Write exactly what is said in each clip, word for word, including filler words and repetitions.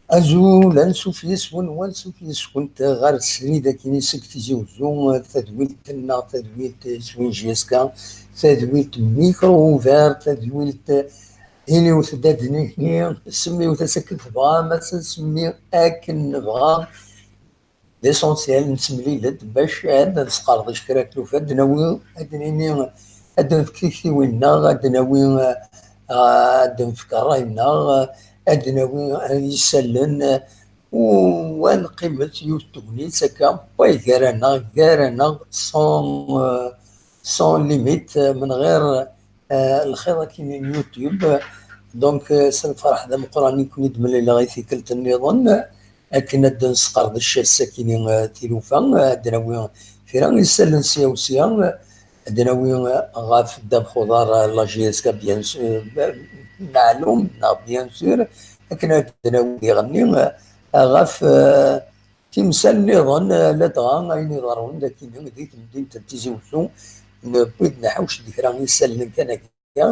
Azul, ansuf yes-wen, wansuf yes-kent ɣer srid akkin seg Tizi Uzzu, tadwilt-nneɣ, tadwilt s win J S K, tadwilt micro ouvert, tadwilt iniwet-d ad-nini, semmiwet-as akken tebɣam, ad tt-nsemmi akken nebɣa. L'essentiel, nettemlil-d bac ad nesqerdic kra n tlufa, ad d-nawi, ad d-nini, ad d-nefk tiktiwin-nneɣ, ad d-nawi, ah, ad d-nefk ṛṛay-nneɣ, ad d-nawi, ah, isallen, u ad neqqimet yiwet n tegnit akka, way gar-aneɣ, gar-aneɣ, sans, euh, sans limite, euh, من غير, euh, lxiḍ akkin n YouTube. Donc, euh, s lferḥ d ameqqran i ken-id-mlileɣ i tikkelt nniḍen, akken ad d-nesqerdec ass-akini, euh, tilufa, euh, ad d-nawi kra isallen sya u sya, euh, ad d-nawi, euh, ɣef ddabex uḍar, euh, la J S K, bien sûr, euh, meɛlum, neɣ bien sûr, akken ad d-nawi diɣenni, euh, ɣef, euh, timsal nniḍen, eh, ladɣa ayen iḍerrun dagi di temdint n Tizi Uzzu, newwi-d nḥawec-d kra n yisallen kan akka.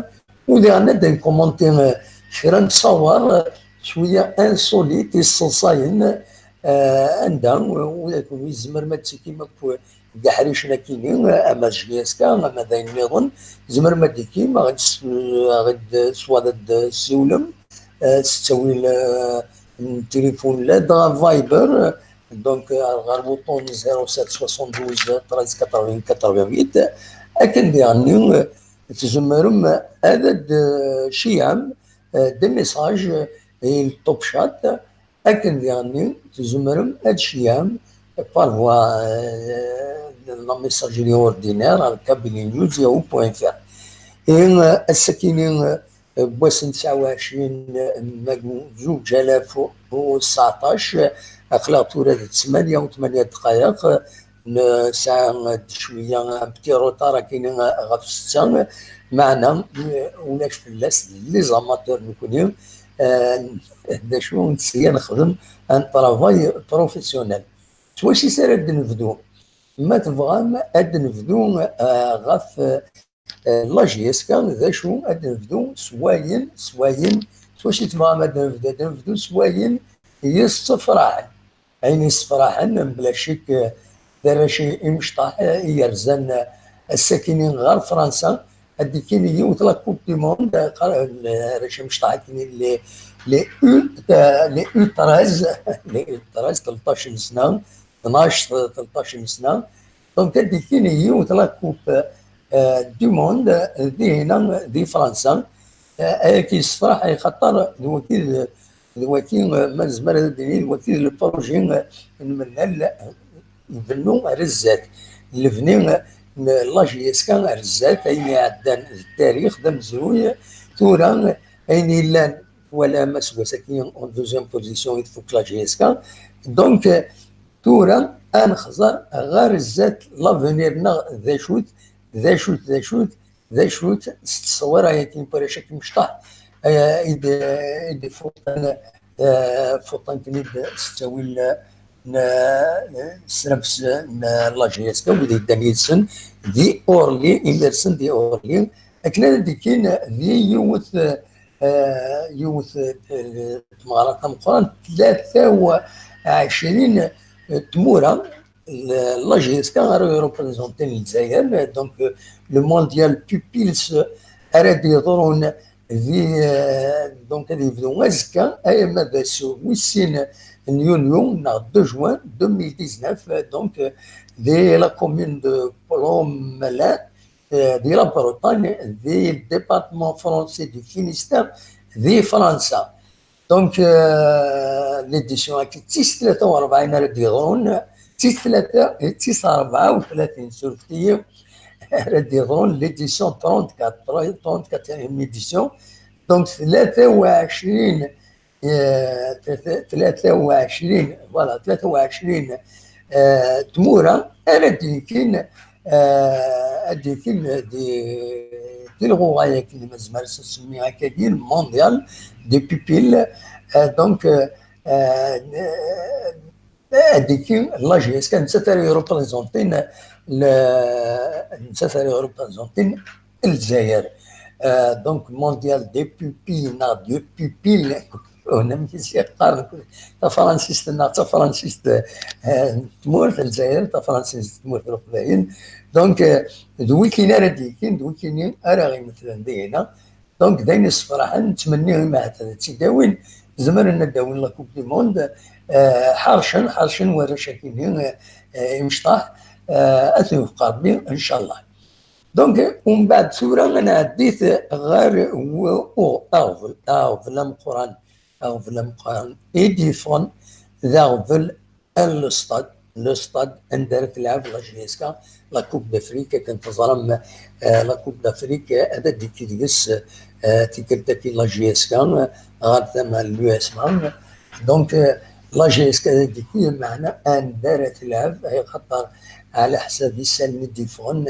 U diɣen ad nkumanti, eh, kra n tsawer, eh, cwiya insolite, yesseḍsayen, eh, anda, eh, ula d kunwi tzemrem ad tikim akk deg iḥricen akkin-nni, eh, ama d J S K, ama d ayen nniḍen, tzemrem ad d-tikim, ad ɣ-d-s-, ad ɣ-d-, swaḍ ad d-tsiwlem, eh, s ttawil, eh, n tilifun, ladɣa Viber, donc, euh, ɣer wuṭṭun zéro sept soixante-douze treize quatre-vingts quatre-vingt-huit. Akken diɣenni, euh, tzemrem ad d-, euh, ciyam, euh, des messages, euh, i le top chat. Akken diɣenni, tzemrem ad ciyam par voie, euh, de la messagerie ordinaire, ar cabinet news yahoo point F R. Et, euh, ass-akini, euh, n wass n tesɛa u ɛecrin Magnu zuǧ alaf u tseɛṭac, aql-aɣ tura d ttmanya u tmanya ddqayeq, nesɛa-d cwiya un petit retard akkin ɣef ssetta, meɛna, eh, ulac fell-as, les amateurs nekni, eh, d acu, nesya nexdem un travail professionnel. S wacu ara d-nebdu? Ma tebɣam ad d-nebdu, eh, ɣef, eh, Eh, la J S K, d acu ad nebdu s wayen, s wayen, s wacu tebɣam ad nebdu? Ad nebdu s wayen yessefraḥen. Ayen yessefraḥen, mebla ccek, eh, d arrac imecṭaḥ, eh, i yerzan, eh, ass-akini ɣer Fransa, ad d-ikkini yiwet la Coupe du Monde, eh, qar-, eh, arrac imecṭaḥ akini les, les U, eh, les U treize, les U treize, tleṭṭac n sna, tnac, tleṭṭac n sna. Donc, ad d-ikkini yiwet la Coupe, euh, du Monde, euh, dihina, di Fransa. Euh, ayagi yessefraḥ, axaṭer d waki d, d waki, euh, ma nezmer ad d-nini, d waki d le projet, euh, n mennal, euh, ibennu ar zdat. Lebni, euh, n la J S K ar zdat, ayen iɛeddan d tarix, d amezruy, tura, ayen yellan, twalam aseggas-agi en deuxième position i tfuk la J S K. Donc, euh, tura, ad nexẓer ɣer zdat l'avenir-nneɣ d acu-t, d acu-t, d acu-t, d acu-t, s tteswira-agi n warrac akkin imecṭaḥ, eh, i d-, i d-ifuṭan, eh, fuṭan-ten-id s ttawil, eh, n, n ssnafs n la J S K, wid yeddan yid-sen di Orly, imir-sen di Orly, akken ad d-ikkin di yiwet, eh, yiwet, eh, tmeɣra tameqqrant, tlata u ɛecrin tmura, la J S K ara yuruprizantin Lezzayer, donc, euh, le mondial Pupils ara d-yeḍrun di, euh, donc, ad yebdu azekka, arma d ass wis sin n yunyu, neɣ deux juin deux mille dix-neuf, donc, euh, di la commune de Plomelin, euh, di la Bretagne, di le département français du Finistère, di Fransa. Donc, euh, l'édition-agi d tis tlata u rebɛin ara d-yeḍrun, d tis tlata, d tis rebɛa u tlatin, surfet-iyi, ara d-yeḍrun, l'édition trente-quatre, trente-quatrième édition. Donc, tlata u ɛecrin, euh, tlata u ɛecrin, voilà, tlata u ɛecrin, euh, tmura ara d-yekkin, euh, ad d-yekkin di, di lɣuɣa-agi, ma nezmer ad s-nsemmi akkagi, le mondial des pupilles. Euh, donc, euh, euh, ad d-yekkin la J S K, nettat ara yuruprizantin, le, nettat ara yuruprizantin Lezzayer. Euh, donc, mondial des pupilles, neɣ des pupilles, amek i s-yeqqar tafransist neɣ tafransist, euh, n tmurt n Lezzayer, tafransist n tmurt n Leqbayel. Donc, euh, d wikini ara d-yekin, d wikini ara ɣ-imetlen dihina. Donc, d ayen yessefraḥen, nettmenni i meɛtad ad tt-id-awin, zemren ad d-awin la Coupe du Monde, euh, ḥercen, ḥercen warrac-agi-nni, euh, euh, imecṭaḥ, euh, ad ten-iwefeq Rebbi, ncallah. Donc, umbeɛd tura ad nɛeddi-t ɣer w-, u-, aɣbel, aɣbel ameqqran, aɣbel ameqqran i d-yeffɣen d aɣbel n l'stade, l'stade anda ara telɛeb la J S K la Coupe d'Afrique, akken teẓram, euh, la Coupe d'Afrique, euh, ad d-tekki deg-s, euh, tikkelt-agi la J S K, euh, ɣer tama n l'U S M A. Donc, euh, la J S K ad d-tekki, meɛna anda ara telɛeb, axaṭer ɛla ḥsab isallen i d-yeffɣen,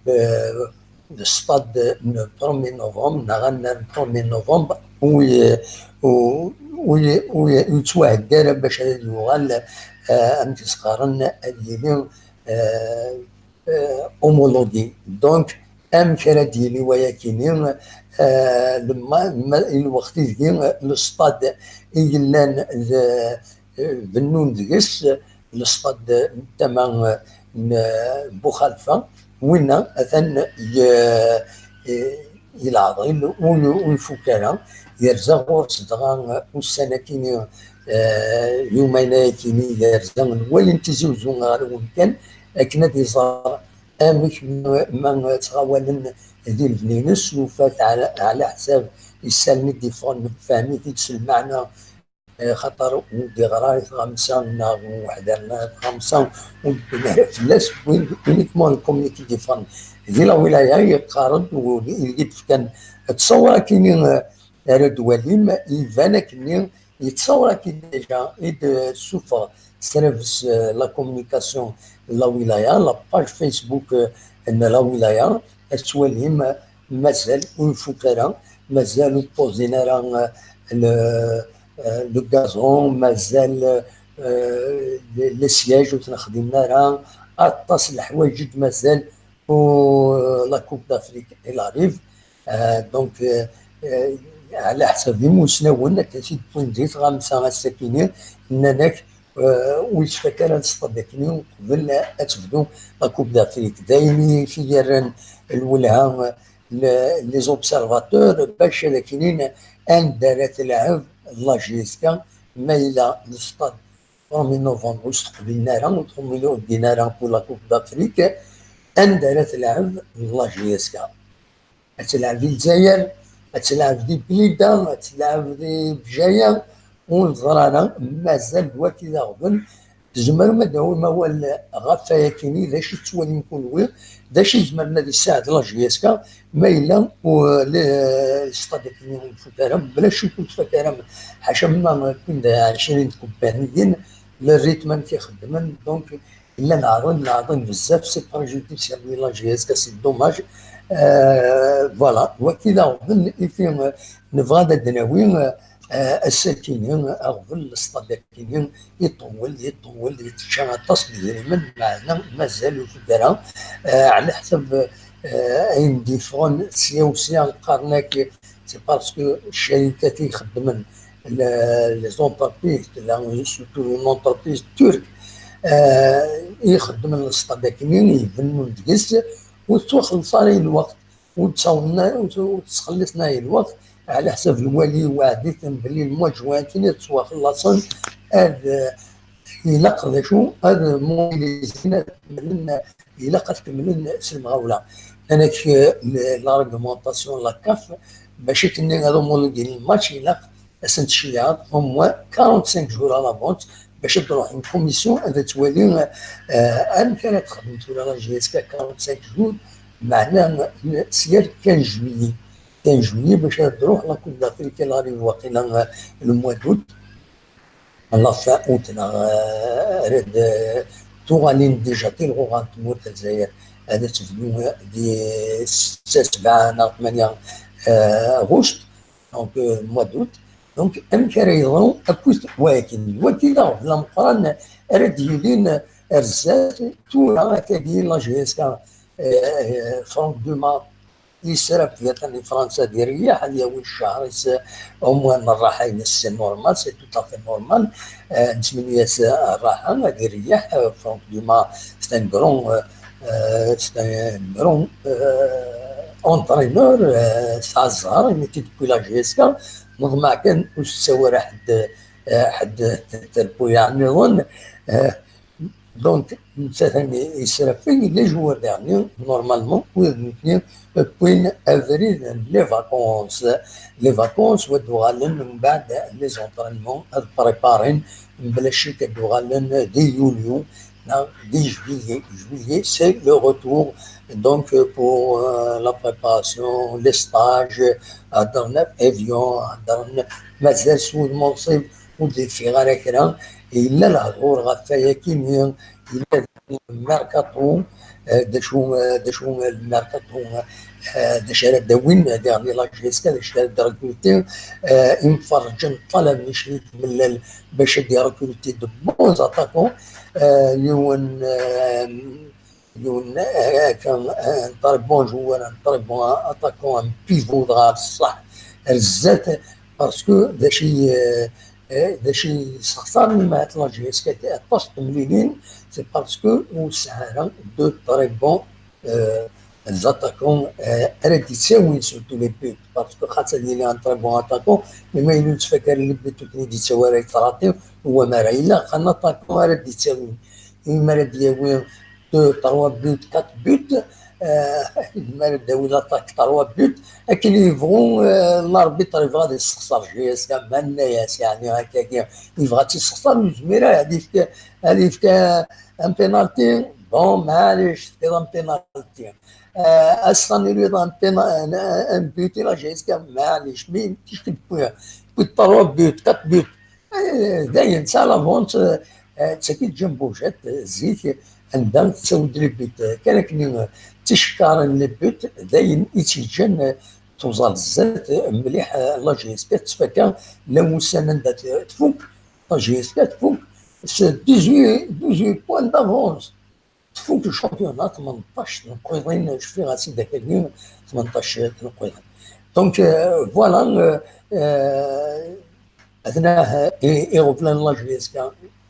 euh, le stade n premier novembre, neɣ ad nerr premier novembre, ur, ur, ur, ur yettwahegga ara bac ad yuɣal, euh, amek i s-qqaren, ad yili, euh, euh, homologué. Donc, amek ara d-yili wayakini, euh, lemma, ma, i lweqt ideg, euh, le stade i yellan d, euh, bennun deg-s, le stade n tama, euh, n, euh, Buxalfa, winna atan y-, y-, yelɛeḍ, ur, ur ifuk ara, yerza ɣur-s dɣa, euh, ussan-akini, euh, yumayen-akini, yerza nwali n Tizi Uzzu ɣer wemkan akken ad iẓer amek ma, ma ttɣawalen di lebni-ines, yufa-t ɛla, ɛla ḥsab isallen i d-iffɣen, nefhem-it-id s lmeɛna, eh, xaṭer ur d-iɣra i tɣamsa neɣ uḥdir n tɣamsa ur d-wwin ara fell-as, wwin uniquement le communiqué i d-iffɣen di la wilaya, yeqqar-d, u-, i d-fkan ttṣawra-kini, eh, ara d-walim, iban akkenni yettṣawra-ki déjà i d-tessufeɣ s tadabut, euh, la communication n la wilaya, la page Facebook, euh, n la wilaya, ad twalim, euh, mazal ur ifuk ara, mazal ur pozen ara, euh, le, euh, le gazon, mazal, euh, les, les sièges ur ten-xdimen ara, aṭas n leḥwayeǧ i d-mazal pour, euh, la Coupe d'Afrique, elle arrive. Euh, donc, euh, euh, ɛla ḥsab imusnawen, akka i d-wwin di tɣamsa ass-akini, nnan-ak, euh, ur yettfak ara le stade akini uqbel ad tebdu la Coupe d'Afrique. D ayen i t-yerran lwelha, euh, le, les observateurs, bac ad ak-inin anda ara telɛeb la J S K, ma yella le stade premier novembre ur s-teqbilen ara, ur ttxemmimen ur ddin ara pour la Coupe d'Afrique, anda ara telɛeb la J S K? Ad telɛeb di Lezzayer, ad telɛeb di Blida, ad telɛeb di Bjaya, ur neẓri ara, mazal d wagi d aɣbel. Tzemrem ad d-tawim awal ɣef wayakini, d acu i tettwalim kunwi, d acu i izemren ad yessaɛed la J S K, ma yella u-, le, le stade-agi ur ifuk ara, bla ccek ur ifak ara, ḥaca ma kin d ɛecrin de kubbaniyin, le rythme amek i xeddmen, donc, llan ɛerḍen, ɛerḍen bezzaf, c'est préjudiciable i la J S K, c'est dommage. Euh, voilà, wagi d aɣbel i fi, euh, nebɣa ad d-nawi, euh, ass-akini, aɣbel, le stade-akini, iṭewwel, iṭewwel, yetečča aṭas n yidrimen, meɛna mazal ur ifuk ara, euh, ɛla ḥsab, euh, ayen d-yeffɣen sya u sya, qqaren-ak c'est parce que ccayikat i ixeddmen le, les entreprises, la, surtout une entreprise turque, euh, i ixeddmen le stade-akini, ibennun deg-s, ur tettwaxelleṣ ara i lweqt, ur d-ttawḍen ara, ur, ur ttxelliṣen ara i lweqt, ɛla ḥsab lwali iweɛɛed-iten belli le mois de juin-akini ad ttwaxellaṣen, ad, euh, ilaq d acu, ad mobilizen, ad kemmlen, ilaq ad kemmlen s lemɣawla. Nnan-ak, euh, la réglementation, la CAF, bac akken ad homologuin le match, ilaq ad sen-tceyyeɛ au moins quarante-cinq jours à l'avance, bac ad d-truḥ une commission ad twali, euh, amek ara texdem tura la J S K quarante-cinq jours, meɛna s yal quinze juillet. Quinze juillet, bac ad d-truḥ la Coupe d'Afrique, elle arrive waqila, euh, le mois d'août. La fin août, neɣ, euh, rad, euh, tuɣalin déjà tilɣuɣa n tmurt n Lezzayer ad tebdu di setta, sebɛa neɣ tmanya, euh, ɣuct, donc, euh, mois d'août. Donc, amek ara yeḍru akkit wayagi? Wagi d aɣbel ameqqran ara d-yilin ar zdat, tura akagi la J S K, euh, Franck Dumas, yesrafeg, atan di Fransa ad ireyyeḥ, ad yawi ccehṛ-is, au moins n rraḥa-ines, c'est normal, c'est tout à fait normal. Euh, nettmenni-as rraḥa, ad ireyyeḥ, euh, Franck Dumas, c'est un grand, euh, euh, c'est un grand, euh, entraîneur, euh, tesɛa zzheṛ, imi t-id-tewwi la J S K, neḍmeɛ kan ur s-tettawi ara ḥedd, euh, ḥedd terpuyaɛ nniḍen. Euh, Donc, netta yesrafeg, les joueurs-nni, normalement, wid nutni wwin abrid n les vacances. Les vacances, wa d-uɣalen mbeɛd les entraînements, ad préparen, mebla ccek ad d-uɣalen di yulyu, neɣ di juillet. Juillet, c'est le retour. Donc, pour, euh, la préparation, les stages, heddren ɣef Evian, heddren mazal s wudem unṣib, ur d-yeffiɣ ara kra. Yella lehdur ɣef wayagi-nni, yella merkaṭu, eh, d acu, eh, d acu, eh, merkaṭu, eh, d acu ara d-awin, eh, diɣen la J S K, d acu ara d-rekruti, eh, imferrǧen ṭṭalab n crik mellal bac ad d-rekruti de bons attaquants, eh, yiwen, eh, yiwen, eh, akka, un très bon joueur, un très bon attaquant, un pivot dɣa ṣṣeḥ ar zdat, parce que d acu i, eh, eh, d acu i yessexṣaren ma la J S K aṭas n temlilin, c'est parce que ur tesɛi ara de très bons, euh, attaquants, euh, ara d-yettawin surtout les buts, parce que xaṭer ad yili un très bon attaquant, mais ma yella ur yettfaka ara les buts, ur ten-id-yettawi ara, yettṛaṭi, huwa ma ara yella un attaquant ara d-yettawin. Imi ara d-yawi deux, trois buts, quatre buts, euh, imi ara d-yawi l'attaque trois buts, akken yebɣu, euh, l'arbitre yebɣa ad yessexṣer J S K, ma nna-yas, yeɛni, akkagi, yebɣa ad tt-yessexṣer, ur yezmir ara ad yefk, ad yefk, euh, un penalty, bon, maɛlic, tefkiḍ un penalty. Euh, ass-a, nuriḍ un pena-, un, un but i la J S K, maɛlic, mais ticki tewwi, tewwi trois buts, quatre buts. Eh, dayen, ça l'avance, eh, d tagi Jim Boujet, eh, zik, anda tettawi-d les buts, eh, kan akken, eh, tticekkaren les buts, dayen i tt-yeǧǧan, eh, tuẓal zdat, eh, mliḥ, eh, la J S K tettfaka, la ussan anda t-, tfuk, la J S K tfuk, s dix-huit, dix-huit points d'avance. Tfuk le championnat, tmenṭac n lqwiḍin, cfiɣ-as-id akagi, tmenṭac n lqwiḍin. Donc, euh, voilà, euh, euh, atnah, i, iɣeblan n la J S K.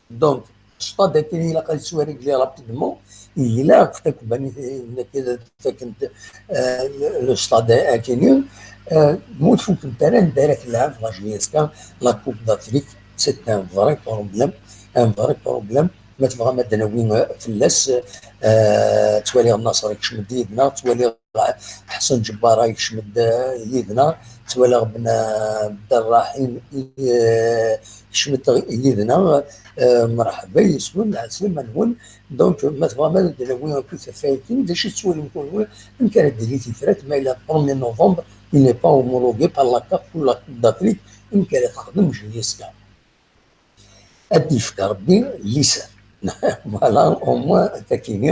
Donc, stade akken ilaq ad yettwarégli rapidement, ilaq takebbanit-nni ad fakent, euh, le, le stade akini, euh, mu tfukent ara anda ara tleɛb la J S K, la Coupe d'Afrique, c'est un vrai problème, un vrai problème. Ma tebɣam ad d-nawi, eh, fell-as, eh, ttwaliɣ Naṣer ikcem-d yid-neɣ, ttwaliɣ Ḥsen Ǧebbara ikcem-d, eh, yid-neɣ, ttwaliɣ Ben Abderraḥim, eh, ikcem-d yid-neɣ, eh, mreḥba yes-wen, lɛeslama-nwen. Donc, ma tebɣam ad d-nawi akk tifafayatin, d acu tettwalim kunwi, amek ara d-tili tifrat, ma yella premier novembre, il n'est pas homologué par la CAF ou la Coupe d'Afrique, amek ara texdem J S K? Ad d-yefk Rebbi liser. Voilà, au moins, takini,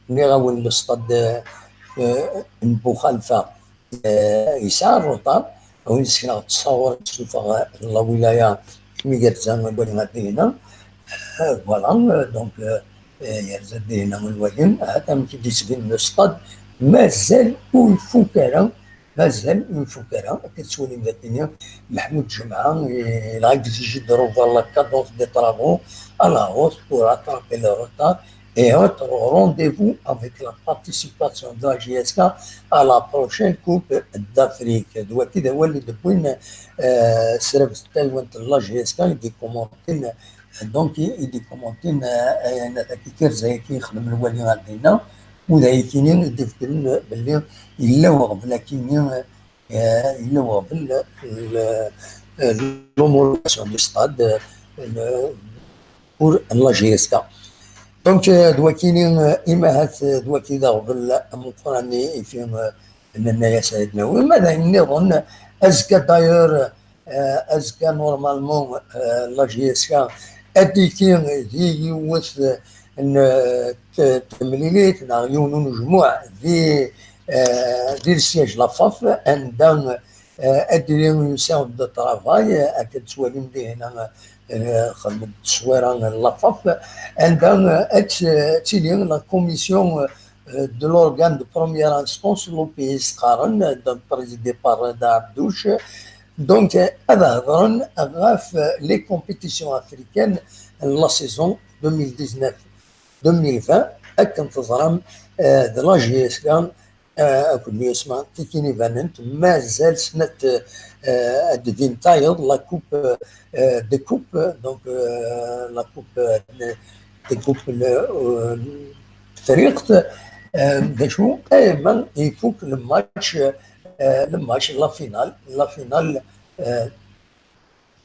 nniɣ-awen le stade, euh, n Buxalfa, euh, yesɛa retard. Awen sekneɣ ttṣawur suffeɣ la wilaya, mi yerza wali ar dihina. Euh, voilà, euh, donc, euh, euh, yerza dihina nwali, ahat amek i d-yettbin le stade, mazal ur ifuk ara. Mazal ur ifuk ara, akka tettwalim d akken Meḥmud Ǧemɛa, il a exigé de revoir la cadence des travaux à la hausse pour rattraper le retard et être au rendez-vous avec la participation de la J S K à la prochaine Coupe d'Afrique. D wagi d awal i d-wwin, euh, s rrbeḥ n taywant n la J S K i d-ikumantin, donc i d-ikumantin, euh, ayen tirza-agi ixdem lwali ar dinna. U d ayekini i d-ibeddlen belli yella weɣbel akini, eh, yella weɣbel, eh, l'homologation du stade, eh, pour la J S K. Donc, eh, d wakini, eh, imahat, eh, d waki d aɣbel ameqqran i fi, eh, nenna-yas ad nawi. Ma d ayen nniḍen, azekka d'ailleurs, Euh, azekka, normalement, euh, la J S K ad d-tili di yiwet n, euh, t-, temlilit neɣ yiwen unejmuɛ di, euh, di le siège la FAF, anda, euh, ad d-tili une séance de travail, euh, akken tettwalim dihina, euh, xedmen-d tteswira n la FAF, anda, euh, ad t-, tili la commission, euh, de l'organe de première instance, l'O P S qqaren, donc présidé par Reda Abdouch. Donc, ad hedren ɣef les compétitions africaines n la saison deux mille dix-neuf deux mille vingt, akken teẓram, euh, de la J S K, euh, akked l'U S M A, tikkin ibanen, mazal snat, euh, ad d-din tayeḍ, la coupe, euh, des coupes, donc, euh, la coupe, euh, des coupes, euh, Tefriqt, euh, d acu, ayma ifuk le match, euh, le match, la finale, la finale, euh,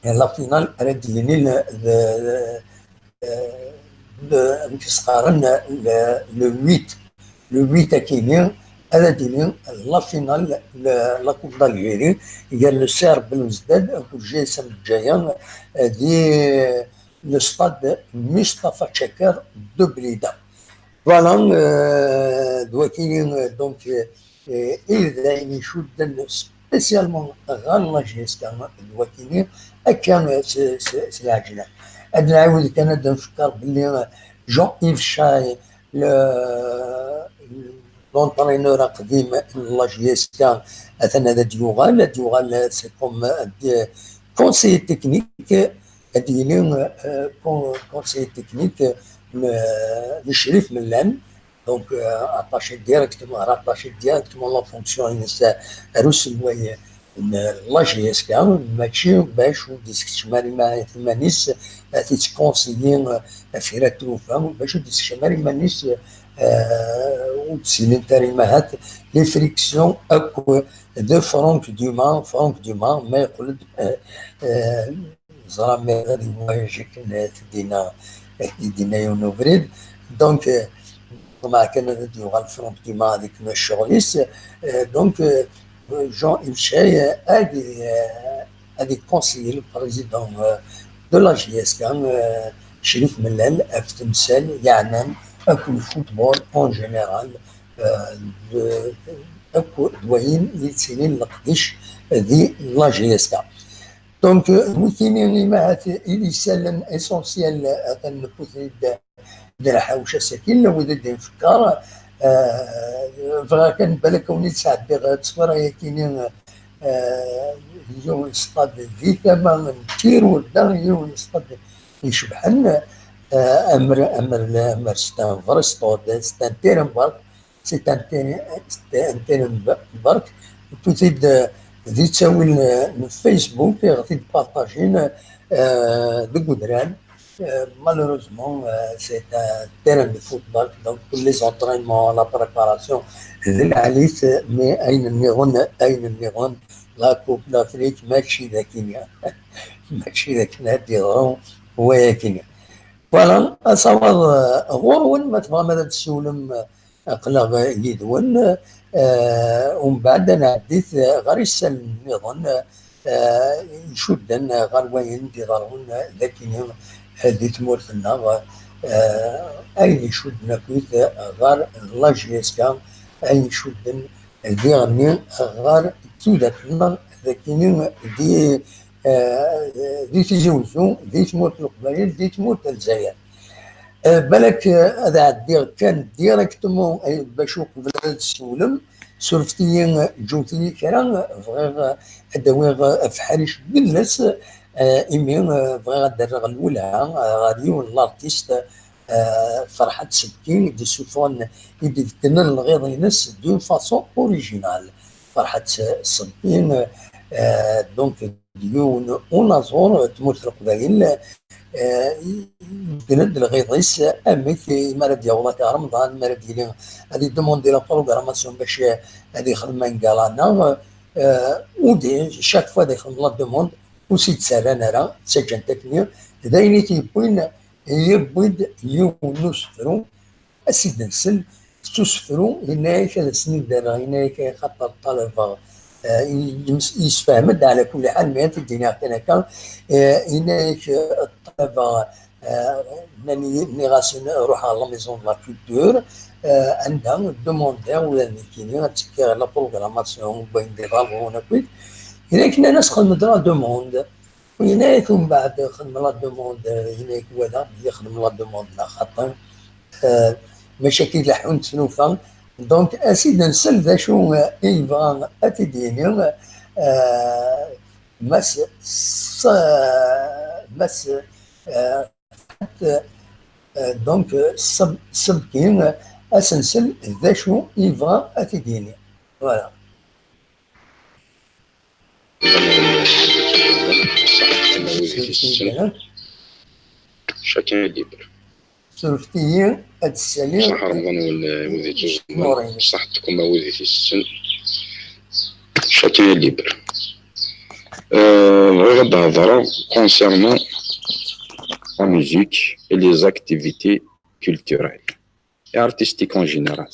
la finale, ara d-yinin, euh, le, amek i s-qqaren, le, le huit, le huit akini, ara d-yinin la finale, le, la Coupe d'Algérie, gar le C R Belouizdad akked G S M Djaya, euh, di le stade Mustafa Tchaker de Blida. Voilà, euh, d wakini, euh, donc, euh, euh, i d ayen icudden spécialement ɣer la J S K, d wakini, akka, euh, s, s, s lɛejla. Ad nɛawed kan ad nfekkar belli, euh, Jean-Yves Chay, le, l'entraîneur aqdim n la J S K, atan ad d-yuɣal, ad d-yuɣal, euh, c'est comme, euh, conseiller technique, ad d-yili, euh, con-, conseiller technique, euh, n Crif Mellal. Donc, euh, attaché directement, rattaché directement la fonction-ines ar uselway n la J S K, mačči bac ur d-yeskecm ara iman-, iman-is, ad t-yettkonsiyi, euh, ɣef kra n tlufa, bac ur d-yeskecm ara iman-is, euh, ur d-ssilint ara imahat les frictions akk d Franck Dumas, Franck Dumas, ma yeqqel-d, euh, euh, ẓra mi ad iwayaj akken, eh, t-id-yenna, eh, t-id-yenna yiwen ubrid. Donc, eh, ṭmeɛ kan ad d-yuɣal Franck Dumas ad ikemmel ccɣel-is. Eh, donc, eh, Jean-Yves Chay, eh, ad i-, eh, ad ikonsiyi le président, eh, de la J S K, eh, Crif Mellal, ɣef temsal yeɛnan akk le football en général, eh, d-, akk d wayen i yettinin leqdic di la J S K. Donc, euh, d wikini imahat i d isallen essentiel, euh, atan newwi-ten-id d lḥewc ass-agi, newwi-d ad d-nfekkar, euh, bɣiɣ kan balak ad wen-id-sɛeddiɣ tteswira-yakini, euh, yiwen n stad di tama n Tirurda, yiwen n stad icebḥen, euh, amer, amer, amer c'est un vrai stade, c'est un terrain, c'est un terrain, c'est un terrain ba-, bark. Newwi-t-id, euh, di ttawil, euh, n Facebook, iɣ t-id-partajin, euh, deg udrar. Euh, malheureusement, euh, c'est un terrain de football, donc tous les entraînements, la préparation, d lɛali-t, mais ayen nniḍen, ayen nniḍen, la Coupe d'Afrique, mačči d akken, mačči d akken ad d-yeḍru wayagi. Voilà, asawaḍ, euh, ɣur-wen, ma tebɣam ad d-tessiwlem, euh, aql-aɣ yid-wen, eh, umbeɛd ad nɛeddi-t ɣer isallen nniḍen, eh, icudden ɣer wayen d-iḍerrun d akini, eh, di tmurt-nneɣ, eh, ayen icudden akkit ɣer la J S K, ayen icudden diɣenni ɣer tudert-nneɣ d akini di, eh, di Tizi Wezzu, di tmurt n Leqbayel, di tmurt n Lezzayer. Eh, balak, eh, ad ɛeddiɣ kan directement, eh, bac uqbel ad d-tessiwlem, surfet-iyi, eh, ǧǧut-iyi kra, eh, bɣiɣ, eh, ad d-awiɣ, eh, afeḥric n yidles, eh, imi, eh, bɣiɣ ad d-rreɣ lwelha, eh, ɣer yiwen n l'artiste, eh, Ferḥat Sebki, i d-isuffɣen, i d-ibeddlen lɣiḍ-ines d'une façon originale. Ferḥat Sebki, eh, donc, d yiwen unaẓur n tmurt n Leqbayel, eh, ibeddel-d lɣiḍ-is, amek imi ara d-yaweḍ akka Remḍan, mi ara d-yili ad idemandi la programmation bac ad ixdem un gala-nneɣ, eh, udi, chaque fois ad ixdem la demande, ur s-id-ttarran ara, ttaǧǧan-t akkenni, d ayen i t-yewwin, yewwi-d yiwen n usefru, ad s-id-nsel, s usefru, yenna-yak ad asen-id-rreɣ, yenna-yak axaṭer ṭṭalabeɣ, eh, yems-, yessefhem-d ɛla kulli ḥal, mi ara t-id-iniɣ kan akka, eh, yenna-yak, eh, ṭṭalabeɣ, eh, nnan-iyi, nniɣ-asen ruḥ ɣer la maison de la culture, eh, anda demandiɣ ula d nekkini ad tekkiɣ la programmation n wayen d-iḍerrun akkit, yenna-yak nnan-as xdem-d la demande. Yenna-yak umbeɛd xdem la demande, yenna-yak walaɣ belli xdem la demande neɣ xaṭi. Eh, maca ki leḥḥunt tlufa, Donc, ad s-id-nsel d acu, euh, i yebɣa ad t-id-yini, euh, Mass S-, Mass, euh, euh, donc, euh, Seb-, Sebki, euh, ad s-nsel d acu i yebɣa ad t-id-yini. Voilà. Chacun est libre. Surfet-iyi ad d-ssaliɣ. Ṣaḥ Remḍan win wid ittuẓumen. Ṣaḥ-tkum a wid i t-itessen. Chacun est libre. Euh, bɣiɣ ad d-hedreɣ concernant la musique et les activités culturelles et artistiques en général.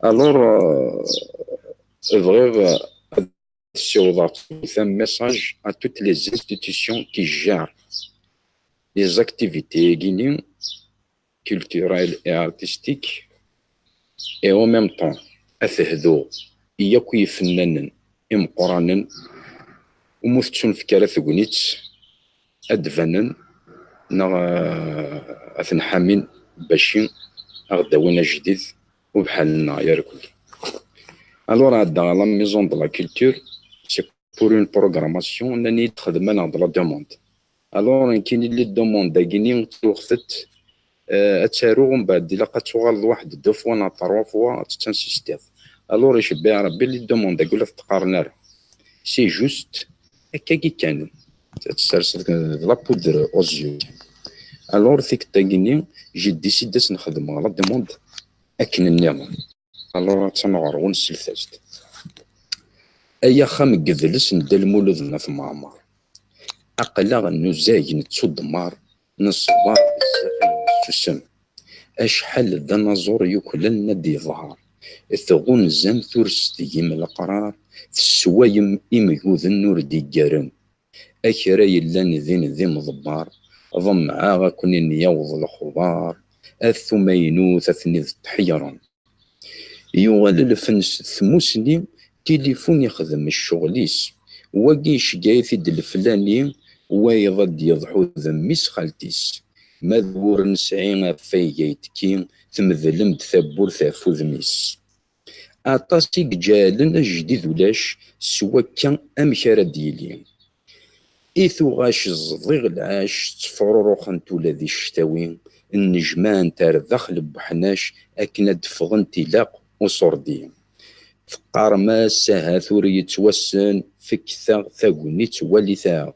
Alors, euh, bɣiɣ ad ssiwḍeɣ un message à toutes les institutions qui gèrent les activités culturelles et artistiques et en même temps ad tehdu i yakk yifennanen imeqqranen umi ur tettunefk ara tegnit ad d-banen neɣ, euh, ad ten-ḥamin bac ad ɣ-d-awin ajdid u bḥal-nneɣ irkelli. Alors, ɛeddaɣ à la maison de la culture, c'est pour une programmation, nnan-iyi-d xdem-aneɣ-d la demande. Alors, nekkini la demande-agi-nni ttruɣ-tt, euh, ad tt-aruɣ, mbeɛd ilaq ad tuɣaleḍ waḥed deux fois neɣ trois fois ad tettinsistiḍ. Alors, icebbeɛ Rebbi, la demande-agi ur la teqqaren ara. C'est juste, akkagi kan. Ad tesserseḍ d la poudre aux yeux. Alors, tikkelt-agi-nni, j'ai décidé ad s-nexdem la demande akken nniḍen. Alors, attan ɣer-wen, slet-as-d. Ay axxam n yedles n Dda Lmulud n At Mɛemmer. Aql-aɣ nuzag, nettuddmar, neṣber bezzaf, nessusem. Acḥal d anaẓur yuklen ad d-yeḍher. Tɣunzam turest tgim leqrar, tesswayem imguden ur d-iggaren. A kra yellan din d imḍebbar, ḍemɛeɣ ad ken-in-yaweḍ lexbar, at tumaynut ad ten-id-tḥeyyren. Yuɣal lfen s tmusni, tilifun ixdem ccɣel-is. Wagi iceggeɛ-it-id leflani, wayeḍ ad d-yeḍḥu d mmi-s xalti-s. Ma d wur nesɛi ɣef wayga yettekki, tmedlem-d tawwurt ɣef udem-is. Aṭas i iǧeɛlen ajdid ulac, s wakka amek ara d-yili? I tuɣac ẓḍiɣ lɛac, ttefruruxent ula di cctawi, nnejmaɛent ar daxel n weḥnac akken ad d-ffɣent ilaq uṣurdi. Teqqarem-as ahat ur yettwassen, fket-aɣ tagnit, walit-aɣ.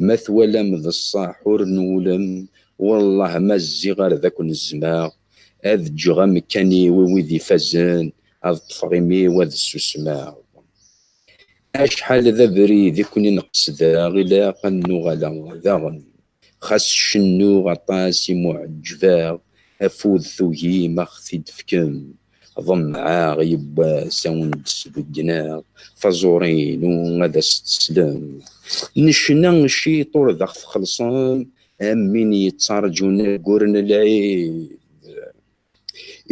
Ma twalam d ṣṣeḥ ur nwulem, wellah ma zziɣ ar d akk nezmeɣ, ad ǧǧeɣ amkan-iw i wid ifazen, ad ṭṭfeɣ imi-w ad ssusmeɣ. Acḥal d abrid i ken-in-qesdeɣ, ilaq ad nuɣaleɣ daɣen. Xas cennuɣ aṭas i mu-ɛeǧbeɣ, afud tugim a ɣ-t-id-fkem. Ḍemɛeɣ yiwwas a wen-d-sbeggneɣ, taẓuri-inu ad as-teslem. Necna ciṭ ur d aɣ-txellṣem, am win yettarǧun aggur n lɛid.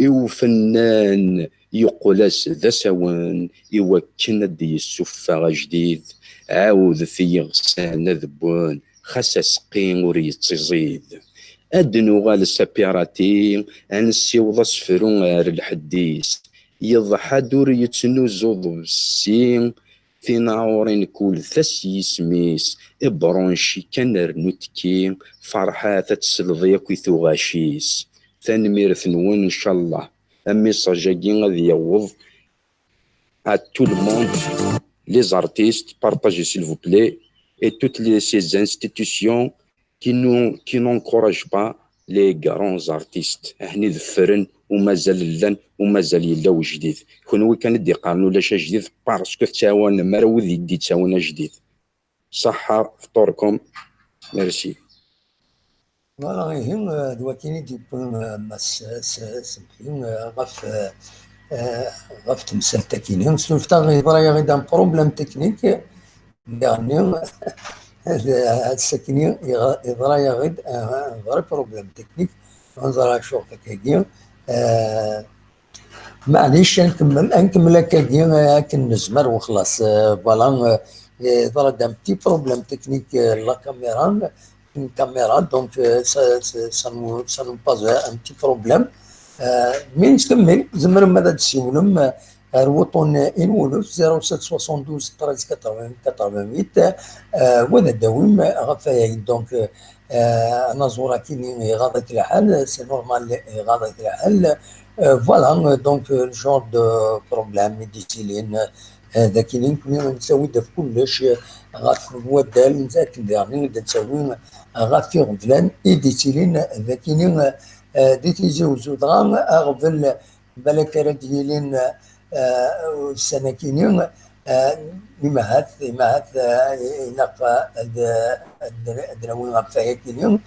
I ufennan yeqqel-as d asawen i wakken ad d-yessuffeɣ ajdid, ɛawdet i yiɣsan ad wwen, xas aseqqi ur yettiẓid. Ad d-nuɣal s apirati, ad nessiweḍ asefru ar lḥedd-is, yeḍḥa-d ur yettnuzu ḍebsi, tinaɛurin kul ta s yisem-is, ibṛunci kan rnu tekki, ferḥat ad tesleḍ yakk i tuɣac-is. Tanemmirt-nwen, ncallah. Amisaj-agi ad yaweḍ à tout le monde, les artistes, partagez s'il vous plaît, et toutes les, ces institutions qui nous, qui n'encouragent pas les grands artistes. Ahni d ffren, u mazal llan, u mazal yella ujdid. Kunwi kan i d-iqqaren ulac ajdid, parce que tettɛawanem ara wid i d-yettawin ajdid. Ṣaḥḥa fṭurkum. Merci. Voilà, ihi, euh, d wakken i d-yewwi, euh, Mass, euh, s-, Sebki, euh, ɣef, euh, euh, ɣef temsalt-agi-nni. Snulfet-aɣ, yeḍra-yaɣ-id un problème technique. Daɣen, d, ass-agi-nni, yeḍra-yaɣ-id, euh, un vrai problème technique. Ur neẓri acu akkagi. Euh, Maɛlic, ad nkemmel, ad nkemmel akkagi, eh, akken nezmer, wexlaṣ. Eh, voilà, eh, yeḍra-d un petit problème technique, eh, la caméra, une caméra, donc, eh, ça, ça, ça nous, ça nous pose un petit problème. Euh, mi nettkemmil, tzemrem ad d-tessiwlem, euh, ar wuṭṭun-nwen, zéro sept soixante-douze treize quatre-vingts quatre-vingt-huit, euh, wa ad d-tawim ɣef waya. Donc, euh, anaẓur akkin iɣaḍ-ak lḥal, c'est normal, iɣaḍ-ak lḥal. Euh, voilà, euh, donc, euh, le genre de problème i d-yettilin, euh, d akkin, nekkni nettawi-d ɣef kullec, euh, ɣef waddal, akken diɣen i d-nettawi ɣef iɣeblan i d-yettilin d akkin, euh, di Tizi Uzzu. Dɣa aɣbel, balak ara d-yilin, eh, ussan-akini, eh, imahat, imahat, eh, ilaq ad, ad, ad nawi ɣef wayakini.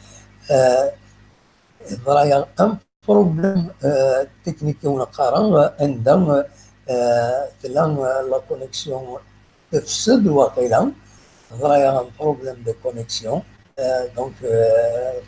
Eh, yeḍra-yaɣ un problème, eh, technique i wen-qqareɣ, anda, eh, tella, eh, la connexion tefsed waqila, yeḍra-yaɣ un problème de connexion. Euh, donc, euh,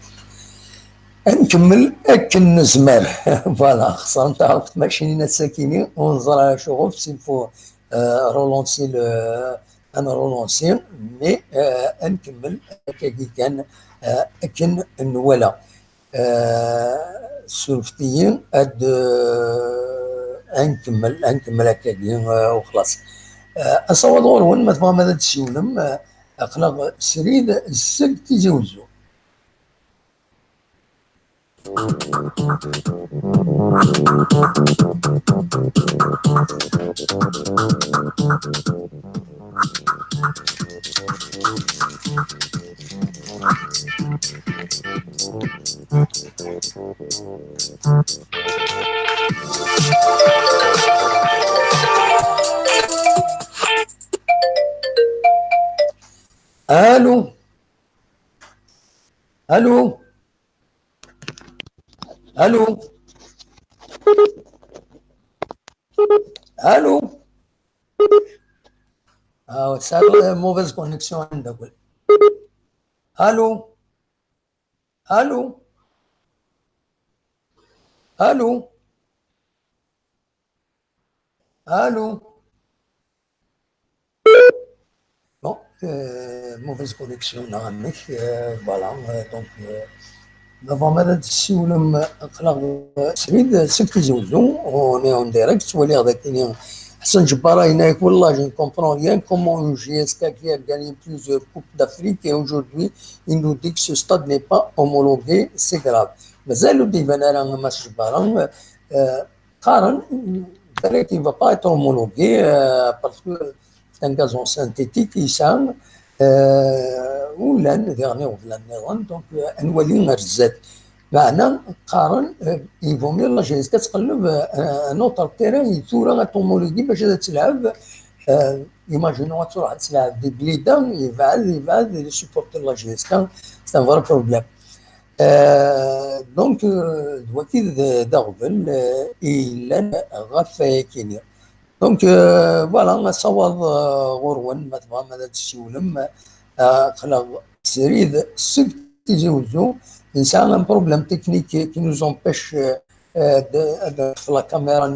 ad nkemmel akken nezmer. Voilà, xesrent-aɣ tmacinin ass-akini, ur neẓri acuɣef, s'il faut, euh, relancer le, ad nrelancer, mais, euh, ad nkemmel akkagi kan, euh, akken nwala. Euh, surfet-iyi ad, euh, ad nkemmel, ad nkemmel akkagi, euh, u xlaṣ. Euh, asawaḍ ɣur-wen, ma tebɣam ad d-tessiwlem, euh, aql-aɣ srid seg Tizi Uzzu. Allô? Allô? Allô? Allô? Ah, c'est une mauvaise connexion. Allô? Allô? Allô? Allô? Bon, euh, mauvaise connexion, là, mais, euh, voilà, euh, donc, euh, ma tebɣam ad d-tessiwlem, aql-aɣ, euh, srid seg Tizi Uzzu, on est en direct, ttwaliɣ d akini Ḥsen Ǧebbar yenna-yak, wallah, je ne comprends rien, comment une J S K qui a gagné plusieurs coupes d'Afrique et aujourd'hui, il nous dit que ce stade n'est pas homologué, c'est grave. Mazal ur d-iban ara Mass Ǧebbar, euh, qqaren, balak, il va pas être homologué, euh, parce que c'est un gazon synthétique, yesɛa, euh, ur llan diɣen iɣeblan nniḍen, donc, euh, ad nwali ar zdat. Meɛna, qqaren, euh, il vaut mieux la J S K ad tqelleb, euh, un autre terrain, i tura ad t-homologuer bac ad tleɛb, euh, imaginons ad truḥ ad tleɛb di Blida, yebɛed, yebɛed, les supporters n la J S K, c'est un vrai problème. Euh, donc, euh, d wagi d, d aɣbel, euh, i yellan ɣef wayakini. Donc, euh, voilà, asawaḍ, euh, ɣur-wen, ma tebɣam ad d-tessiwlem, euh, aql-aɣ srid seg Tizi Uzzu, nesɛa un problème technique qui nous empêche, euh, euh, de, de, de la caméra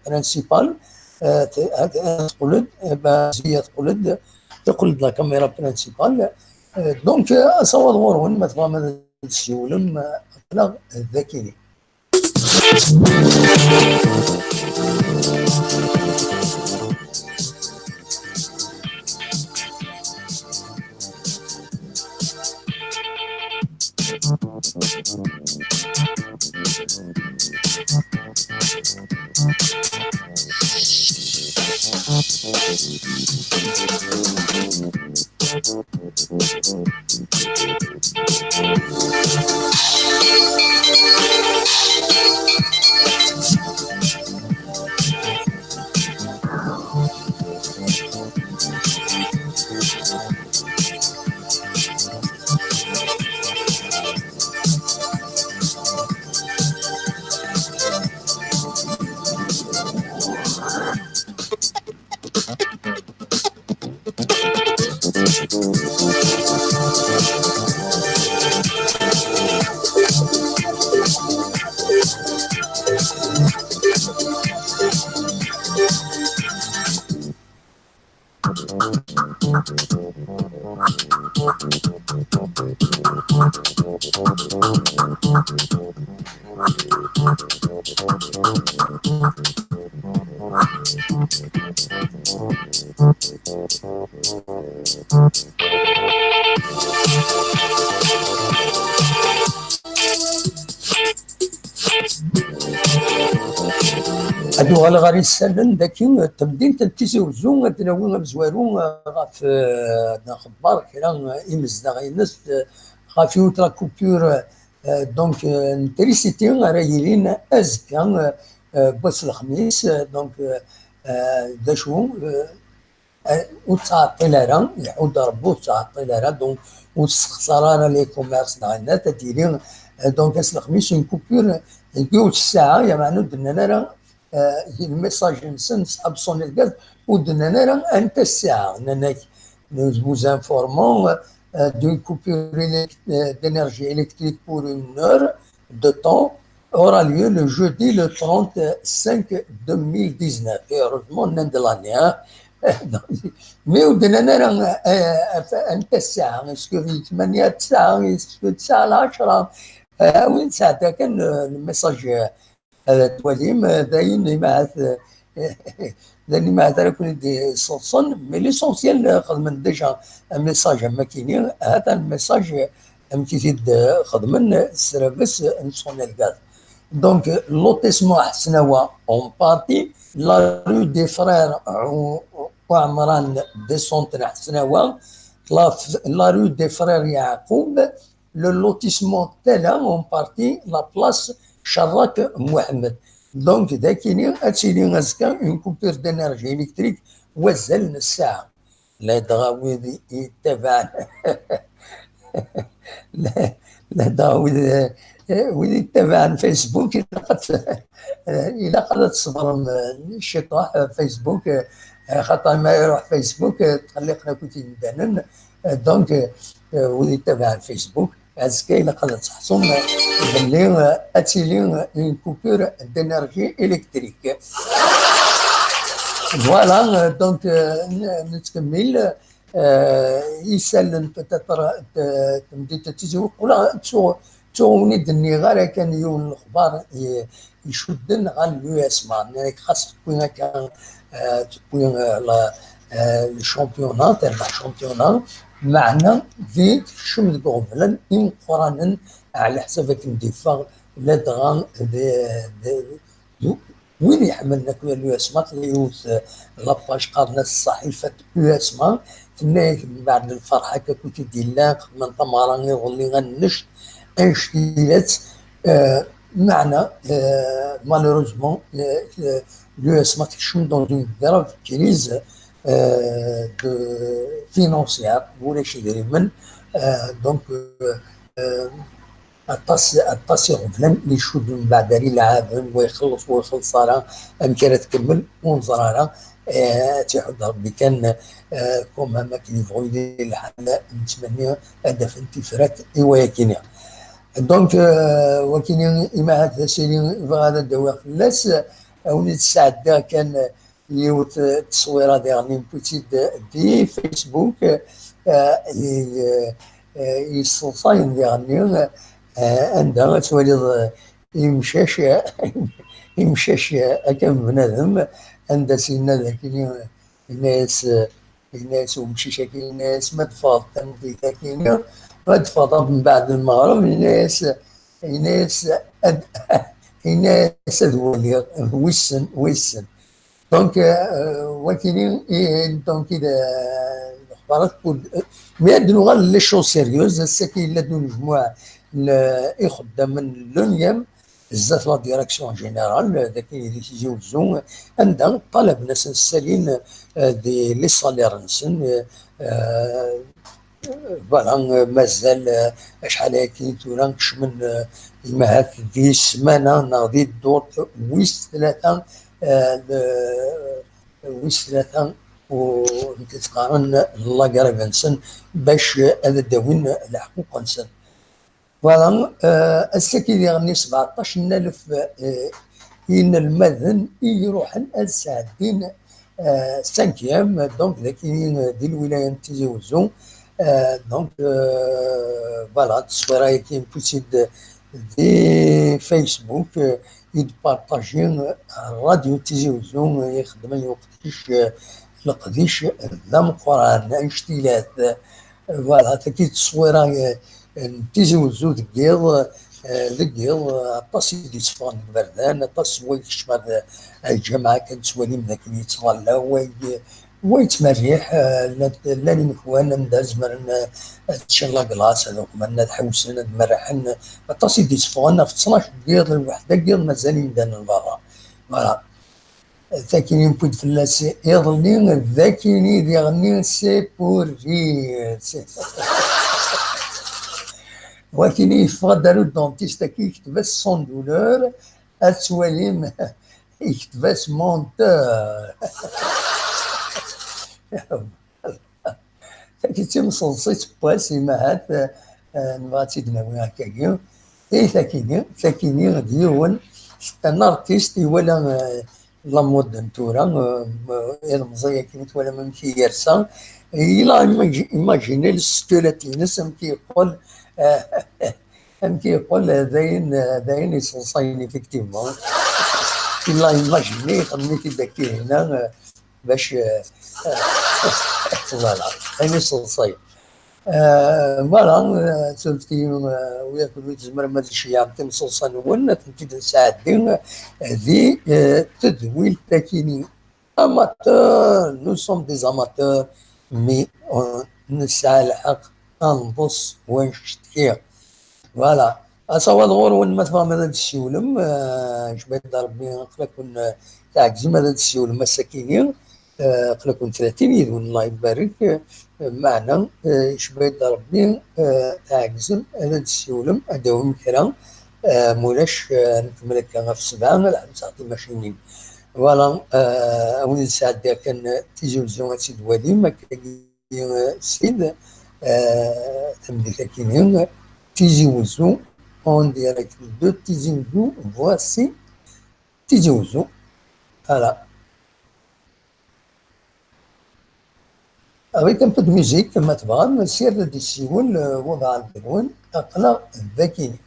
principale, euh, te-, ad, ad teqqel-d, eh ben, Ziya teqqel-d, teqqel-d la caméra principale. Euh, donc, euh, asawaḍ ɣur-wen, ma tebɣam ad d-tessiwlem, euh, aql-aɣ d akini. Ad uɣaleɣ ɣer yisallen daki, temdint n Tizi Uzzu, ad d-nawi amezwaru, eh, ɣef, eh, nxebber kra, eh, imezdaɣ-ines, eh, ɣef yiwet la coupure, eh, donc, eh, n trisiti ara yilin azekka, eh, eh, n wass lexmis, eh, donc, eh, eh, d acu, eh, eh, ur ttɛeṭṭil ara, iḥudd Rebbi ur ttɛeṭṭil ara, donc ur tessexṣar ara les commerces neɣ ayen ad d-yili, eh, donc ass lexmis une coupure n yiwet ssaɛa, yeɛni ur d-nnan ara, eh, lmessage-nsen ṣṣḥab sonner le gaz, ur d-nnan ara anta ssaɛa, nnan-ak, nous vous informons, euh, d'une coupure élect-, euh, d'énergie électrique pour une heure de temps aura lieu le jeudi le trente-cinq deux mille dix-neuf. Et heureusement, on est de l'année, hein. Mais ur d-nnan ara, euh, anta ssaɛa, est-ce que d ttmanya ssaɛa, est-ce que d ssaɛa lɛecṛa? Euh, win sɛedda kan, euh, le message, euh, ad twalim, euh, d ayen imahat, euh, d ayen imahat ara ken-id-iṣeḍṣen, mais l'essentiel, euh, xedmen déjà un message am akini, hata le message, euh, amek i t-id-xedmen s rabes n sonner le gaz. Donc, lotissement Ḥesnawa en partie, la rue des frères Ou-, Ouamran descente n Ḥesnawa, la, la rue des frères Yacoub, le lotissement Tala en partie, la place Charrak Mohamed. Donc, d akini ad tili azekka une coupure d'énergie électrique wazal n ssaɛa. Ladɣa wid yettabaɛen, la-, ladɣa wid, eh, wid yettabaɛen Facebook, ilaq ad, eh, ilaq ad tṣebrem, eh, ciṭuḥ, eh, Facebook, eh, xaṭer ma iruḥ Facebook, eh, tqelliqen akk imdanen. Eh, donc, eh, wid yettabaɛen Facebook, azekka ilaq ad tḥṣum belli, euh, ad tili une coupure d'énergie électrique. Voilà, euh, donc, euh, n-, nettkemmil, euh, isallen peut-être, euh, temdint n Tizi Wezzu, ula ttuɣ, ttuɣ ur d-nniɣ ara kan yiwen n lexbar i, icudden ɣer l'U S M A, nekk xas tewwi akka, euh, tewwi, euh, la, euh, le championnat, terbeḥ championnat, meɛna di tekcem deg uɣeblan imeqqranen, ɛla ḥsab akken d-iffeɣ, ladɣa d, d, d wid iḥemmlen akk l'U S M A, tella yiwet, euh, la page qqaren-as ṣaḥifat U S M A, tenna-yak mbeɛd lferḥ akka akk i d-yellan, xedmen tameɣra iḍelli annect, annect-ilat, euh, meɛna, euh, malheureusement, euh, euh, l'U S M A tekcem dans une grave crise, euh, de, financière, ulac idrimen, euh, donc, euh, euh, aṭas, aṭas iɣeblan i icudden mbeɛd ara ilɛaben, wa ixelleṣ, wa ixelleṣ ara, amek ara tkemmel, ur neẓri ara, euh, ad tt-iḥudd Rebbi kan, euh, quand même akken yebɣu yili lḥal, nettmenni ad d-afen tifrat i wayakini. Donc, euh, wakini, imahat d asiri bɣiɣ ad d-awiɣ fell-as, a wen-id-sɛeddiɣ kan yiwet, euh, tteswira diɣen, newwi-tt-id di Facebook, euh, i, euh, euh, yesseḍsayen diɣen, euh, anda ad twaliḍ, euh, imcac, imcac, euh, akka n bnadem, anda s-yenna d akini, yenna-yas, euh, yenna-yas umcic-agi, yenna-yas ma d-teffɣeḍ tameddit-agi, ma d-teffɣeḍ mbeɛd lmeɣreb, yenna-yas, yenna-yas ad, yenna-yas ad waliɣ, wissen, wissen. Donc, euh, wakini, i, donc, i d, euh, lexbarat, mi ad nuɣal les choses sérieuses, ass-agi yella-d unejmuɛ n ixeddamen n l'ONIEM, zdat la direction générale, dagi di Tizi Wezzu, anda ṭalaben ad sen-ssalin, euh, di les salaires-nsen, euh, voilà, euh, mazal, euh, acḥal ayagi tura kecmen, euh, imahat di ssmana neɣ di ddurt wis tlata, euh, le-, wis tlata, u-, qqaren la grève-nsen bac ad d-awin leḥquq-nsen. Voilà, euh, ass-agi diɣen sbeɛṭac n alef, euh, inelmaden i iruḥen ad sɛeddin, euh, cinquième, donc, dagi, euh, di lwilaya n Tizi Wezzu. Euh, donc, euh, voilà, tteswira-agi n Pusid di Facebook, euh, i d-partaji, euh, Radio Tizi Wezzu, euh, ixeddem ay uqeddic, euh, leqdic d ameqqran, anect-ilat. Voilà, tagi d tteswira, euh, n Tizi Wezzu deg yiḍ, eh, deg yiḍ, eh, aṭas i d-yesseffɣen deg iberdan, aṭas n way kecmen ar, ar lǧameɛ, kan ttwalim d akken yettḍalla, way, way yettmerriḥ, eh, llan, llan inekwan anda zemren, eh, ad ččen la glace, ad ukmen, ad ḥewsen, ad merrḥen. Aṭas i d-yesseffɣen ɣef ttnac n yiḍ, lweḥda n yiḍ, mazal imdanen berra. Voilà. Takini newwi-d fell-as iḍelli, d akini diɣenni c'est pour rire. Wakini yeffeɣ-d ar udentist-agi, yekteb-as sans douleur, ad twalim, yekteb-as menteur. Tagi d timseḍsit n wass, imahat, eh, nebɣa ad tt-id-nawi akkagi. I takini, takini d yiwen, c'est un artiste, iwala, eh, la mode n tura, eh, ilemẓi akkin twalam amek i yersa. Il a imagi-, imaginé le squelette-ines, amek yeqqel, eh, amek yeqqel, eh, d ayen, eh, d ayen iseḍsayen, effectivement. Il a imaginé, ixemmem-it-id akka hina, eh, bac, eh, voilà, ayen iseḍsayen. Eh, voilà, eh, surfet-iyi, eh, wiyaḍ kunwi tzemrem ad tceyyɛem timseḍsa-nwen, ad tent-id-nesɛeddi, eh, di, eh, tedwilt akini. Amateurs, nous sommes des amateurs, mais, euh, nesɛa lḥeqq ad nḍes wanect-agi. Voilà. Asawaḍ ɣur-wen, ma tebɣam ad d-tessiwlem, eh, jbed Rebbi, aql-aken, eh, tɛegzem ad d-tessiwlem ass-akini, eh, aql-aken tlatin yid-wen, Allah ibarek, eh, meɛna, eh, jbed Rebbi, eh, tɛegzem ad d-tessiwlem, ad d-tawim kra, eh, mulac, eh, ad nkemmel akka ɣef sebɛa, ad ḥebseɣ timacinin. Voilà, eh, awen-d-sɛeddiɣ kan, eh, Tizi Wezzu ad tt-id-twalim, akka Sid, euh, tameddit-akini, Tizi Wezzu, en direct de Tizi Wezzu, voici Tizi Wezzu. Voilà. Avec un peu de musique, ma tebɣam, sird ad d-yessiwel, euh, wabɛaḍ deg-wen, aql-aɣ dagi.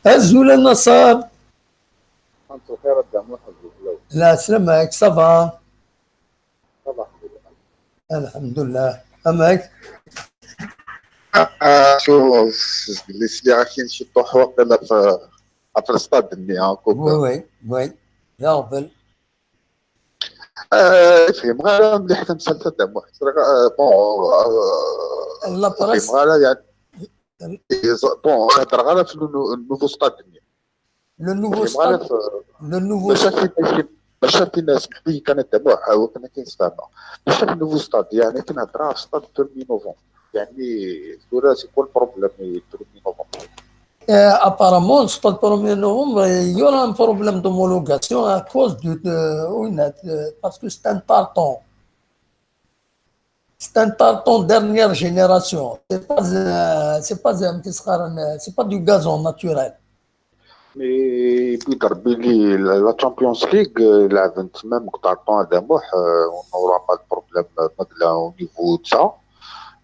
Azul a Naṣer. Anta lxir a Dda Muḥ, lɛeslama-k, ça va? Ça va, alḥemdulillah. Amek? Ah, ah, so, s-, s-, les sliɣ akin ciṭuḥ waqila ɣef, ɣef lstad-nni, ah, Copa. Oui, oui, oui. D aɣbel. Ah, ur fhimeɣ ara mliḥ tamsalt a Dda Muḥ. Ẓriɣ, ah, bon, ah, la presse. Ur fhimeɣ ara, yeɛni, bon, ur heddreɣ ara ɣef le nou-, nouveau stade-nni. Le nouveau stade, le nouveau stade. Maca tin, maca tin, smeḥ-iyi kan a Dda Muḥ, ah, wakken akken sfehmeɣ. Maca le nouveau stade, yeɛni, akken heddreɣ ɣef stade premier novembre. يعني ثورة c'est quoi le problème le premier novembre؟ Euh, apparemment, c'est pas le premier novembre, il y aura un problème d'homologation à cause du, de, oui, de- parce que c'est un tartan. C'est un tartan dernière génération. C'est pas, euh, c'est pas, euh, c'est pas du gazon naturel. Mais puis Darby, la Champions League, euh, la vingt même, Tartan, Adamour, euh, on n'aura pas de problème euh, au niveau de ça.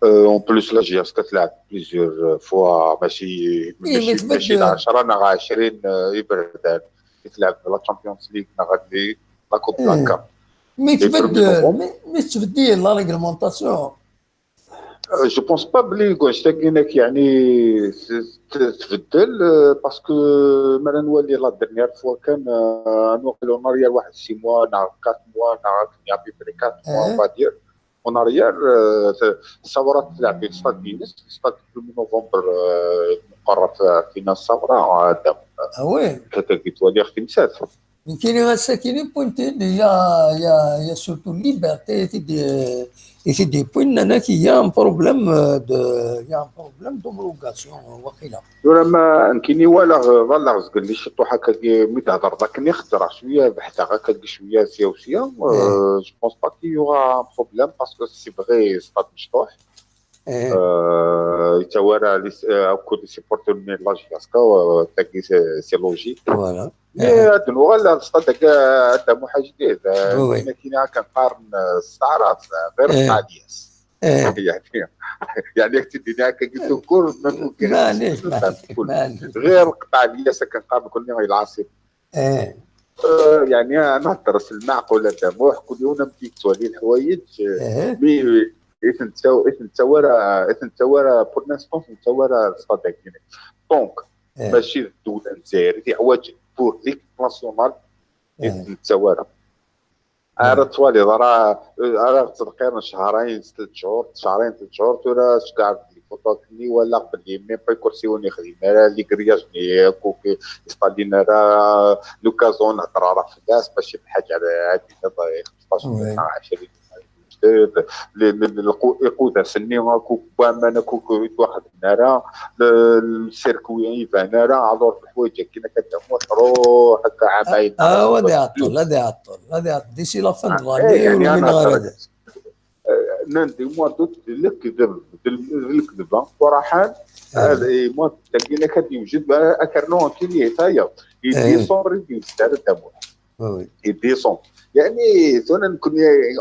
Euh, en plus, la J S K a plusieurs fois, ماشي ماشي ماشي عشرة ناغ عشرين إبردان. تلعب la Champions League ناغ la Coupe de la CAF. Mais تبدل mais تبدل la réglementation. Je pense pas بلي كونش تاكينك يعني تبدل parce que مرة نولي la dernière fois كان نوقف en arrière واحد six mois ناغ quatre mois ناغ à peu près quatre mois on va dire. En arrière, الثورة تلعب في stade Guinness, stade premier novembre مقرر فينا الثورة. Ah ouais. هكا قلت ولي اختي مسات. كاين غير ساكنين بوينتين، il y a, il y a, il y a surtout Liberté et des, et des points هناك il y a un problème de, il y a un problème d'homologation واقيلا. ولا ما نكيني ولا ولا قال لي شطو هكا مي تهضر ذاك ني خضر شويه بحث هكا شويه سياسيه. Je pense pas qu'il y aura un problème parce que c'est vrai stade مشطوح. يتوارى كل les supporters من la J S K تاكي c'est logique. Voilà. Mais هاد نوغا لا stade هكا عندها حاجه جديد. كاين كنقارن السعرات غير القطاع الياس. يعني يعني راك تديني هكا قلت كل ما معليش غير القطاع الياس كنقارن كل يوم العاصمه. ايه يعني انا هدرس المعقول هذا مو كل يوم نمشي توالي الحوايج. مي اذا انت اذا انت ورا اذا انت ورا pour l'instant انت ورا الصدق. Donc ماشي الدوله الجزائر في حوايج pour l'équipe nationale. اذا انت ورا عرفت والي راه راه تذكر شهرين ثلاث شهور شهرين ثلاث شهور ترى شكار لي فوتوكني ولا قبل لي ميم با يكرسيوني خدينا راه لي كرياجني كوكي استالينا راه لوكازون هضر راه في الناس ماشي بحاجه على هادي خمسطاش عشرين جديد. ايقودا سني كوك بامان كوك واحد النارا السيركوي يبان راه الور الحوايج كينا كتعمر روح هكا عمايل. اه غادي يعطل غادي يعطل غادي يعطل d'ici la fin de l'année. يعني انا نان دي موا دوت لك ذب لك ذب صراحه. هذا موا تلقينا كان يوجد اكرنو كيلي تايا يدي صبر يدي يستعد دموع. يدي صوم يعني ثونا نكون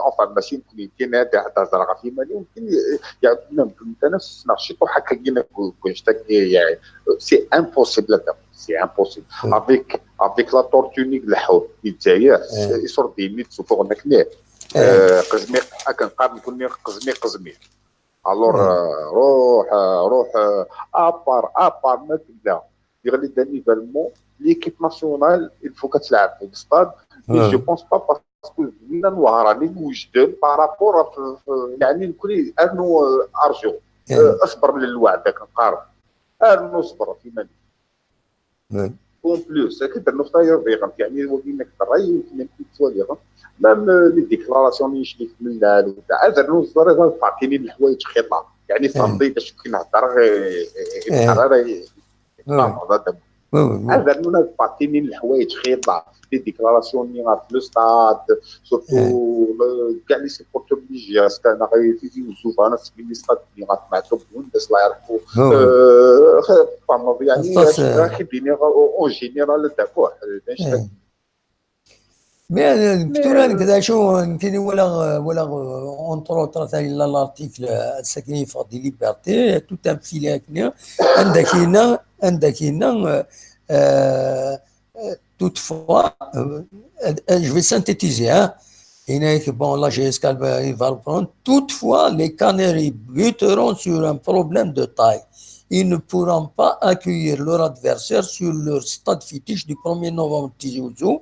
enfin ماشي نكون يمكن هذا حتى زرع في مالي يمكن يعني نمكن انت نفس ناشط وحكا كينا كنشتك يعني c'est impossible هذا c'est impossible avec avec la tortue نيك الحور يتزايا يصور ديني تشوفوا هناك ليه. قزمي كنقارن كوني قزمي قزمي. Alors روح روح ابار ابار ما كنا يغلي d'un événement l'équipe nationale il faut كتلعب في الستاد. Je pense pas parce que زدنا نوهر راني وجدان par rapport يعني نكون ارنو ارجو اصبر من الوعد داك نقارن ارنو صبر في مالي. En plus اكيد انه خطايا فيغنت يعني ولينا كثر يمكن يمكن تسوى ليغنت même les déclarations اللي شفت من الدار نوز راه فاطيني الحوايج خيطه يعني صافي باش كي نهضر غير هذا نونا فاطيني الحوايج خيطه les déclarations اللي في le stade surtout كاع les supporters اللي جي اس كان غير تيزي وزوف انا سميني stade اللي غتمعتو بوندس الله يرحمه. يعني راكي ديني en général d'accord. Mais كثر هذيك شو يمكن ولا ولا entre autres ثاني لا l'article السكني فاضي liberté tout un filet هكذا عندك هنا عندك هنا toutefois je vais synthétiser hein. Bon, la G S K va reprendre. Toutefois, les Canaries buteront sur un problème de taille. Ils ne pourront pas accueillir leur adversaire sur leur stade fétiche du premier novembre Tizi Ouzou.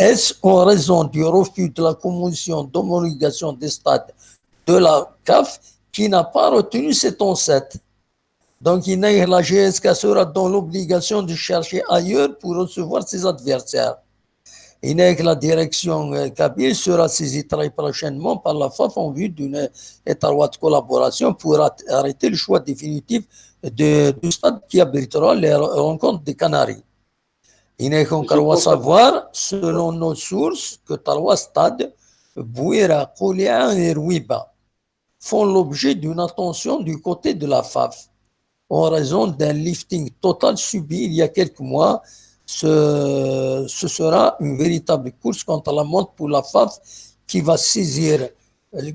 Est-ce en raison du refus de la commission d'homologation des stades de la CAF qui n'a pas retenu cette enceinte? Donc, la G S K sera dans l'obligation de chercher ailleurs pour recevoir ses adversaires. Il n'est que la direction euh, kabyle sera saisie très prochainement par la FAF en vue d'une étroite collaboration pour arrêter le choix définitif de, du stade qui abritera les rencontres des Canaries. Il n'est qu'encore à savoir, selon nos sources, que trois stades, Bouira, Koulia et Ruiba, font l'objet d'une attention du côté de la FAF en raison d'un lifting total subi il y a quelques mois. Ce, ce sera une véritable course contre la montre pour la FAF qui va saisir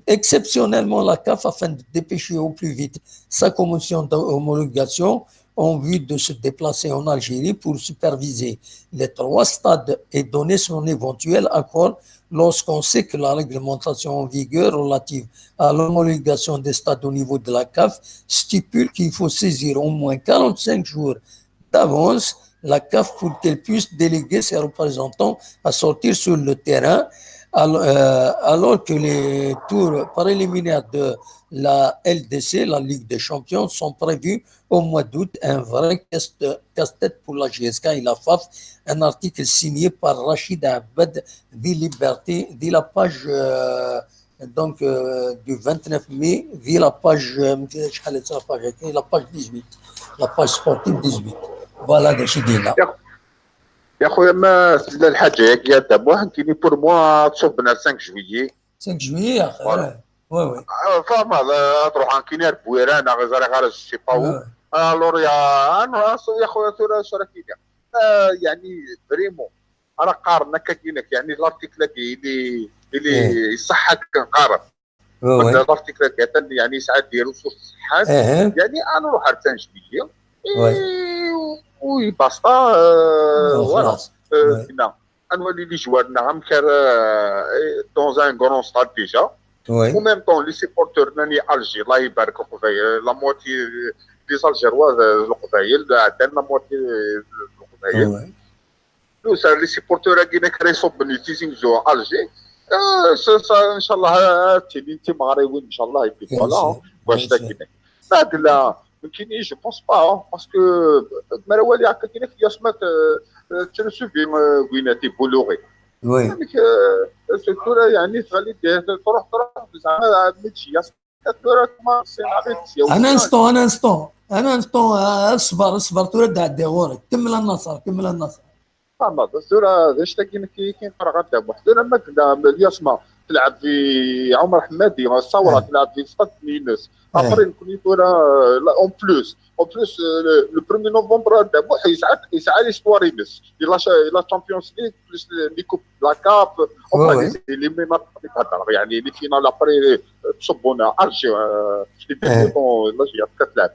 exceptionnellement la CAF afin de dépêcher au plus vite sa commission d'homologation en vue de se déplacer en Algérie pour superviser les trois stades et donner son éventuel accord lorsqu'on sait que la réglementation en vigueur relative à l'homologation des stades au niveau de la CAF stipule qu'il faut saisir au moins quarante-cinq jours d'avance la CAF pour qu'elle puisse déléguer ses représentants à sortir sur le terrain, euh, alors que les tours préliminaires de la L D C, la Ligue des Champions, sont prévus au mois d'août. Un vrai casse-tête pour la J S K et la FAF. Un article signé par Rachid Abed, des Libertés, de la page euh, donc euh, du vingt-neuf mai, vers la page, euh, la page dix-huit, la page sportive dix-huit. Voilà, de chez Dina. يا خويا، ما لا الحاجه هي قاعده بواه كيني بور موا تصوب بنا cinq juillet. cinq juillet. Voilà. فما تروح كيني بويرانا غير غير سي با. الور يا انا يا خويا ثورة شراكينيا. يعني فريمون انا قارن هكا كينك يعني لارتيكل اللي اللي يصحك نقارن. لارتيكل كاتن يعني ساعات ديالو سوس الصحات. يعني انا نروح على cinq juillet. وي باستا. فوالا. هنا انوالي لي جوار نعم كان dans un grand stade déjà. Au même temps les supporters ناني الجي الله يبارك القبايل la moitié des Algérois القبايل عندنا la moitié القبايل. لو سار لي سيبورتور كينا كرا يصوب بني تيزي مزو الجي. ان شاء الله تيني انت مغربي ان شاء الله يبي فوالا. واش تاكينا بعد لا ما كاينينش جو بونس با باسكو مروالي هكا كاين في ياسمات تشرسوفي ويناتي بولوغي. وي. سيرتو يعني تغلي تروح تروح زعما ماشي ياسمات. ان انستون ان انستون ان انستون اصبر اصبر ترد على غورك. كمل النصر، كمل النصر. فما الدستور هذا شتا كي كي نقرا غدا بوحدو لما كنا الياسما تلعب في عمر حمادي الصورة تلعب في ستاد مينوس. ابري نكون يقول اون بلوس اون بلوس لو برومي نوفمبر هذا بوح يسعى يسعى ليستوار ينس الا الا تشامبيونز ليغ بلوس لي كوب لا كاب. هما لي لي مينات اللي تهضر يعني لي فينال ابري تصبونا ارجي لي ديبوتون لا جي كتلعب.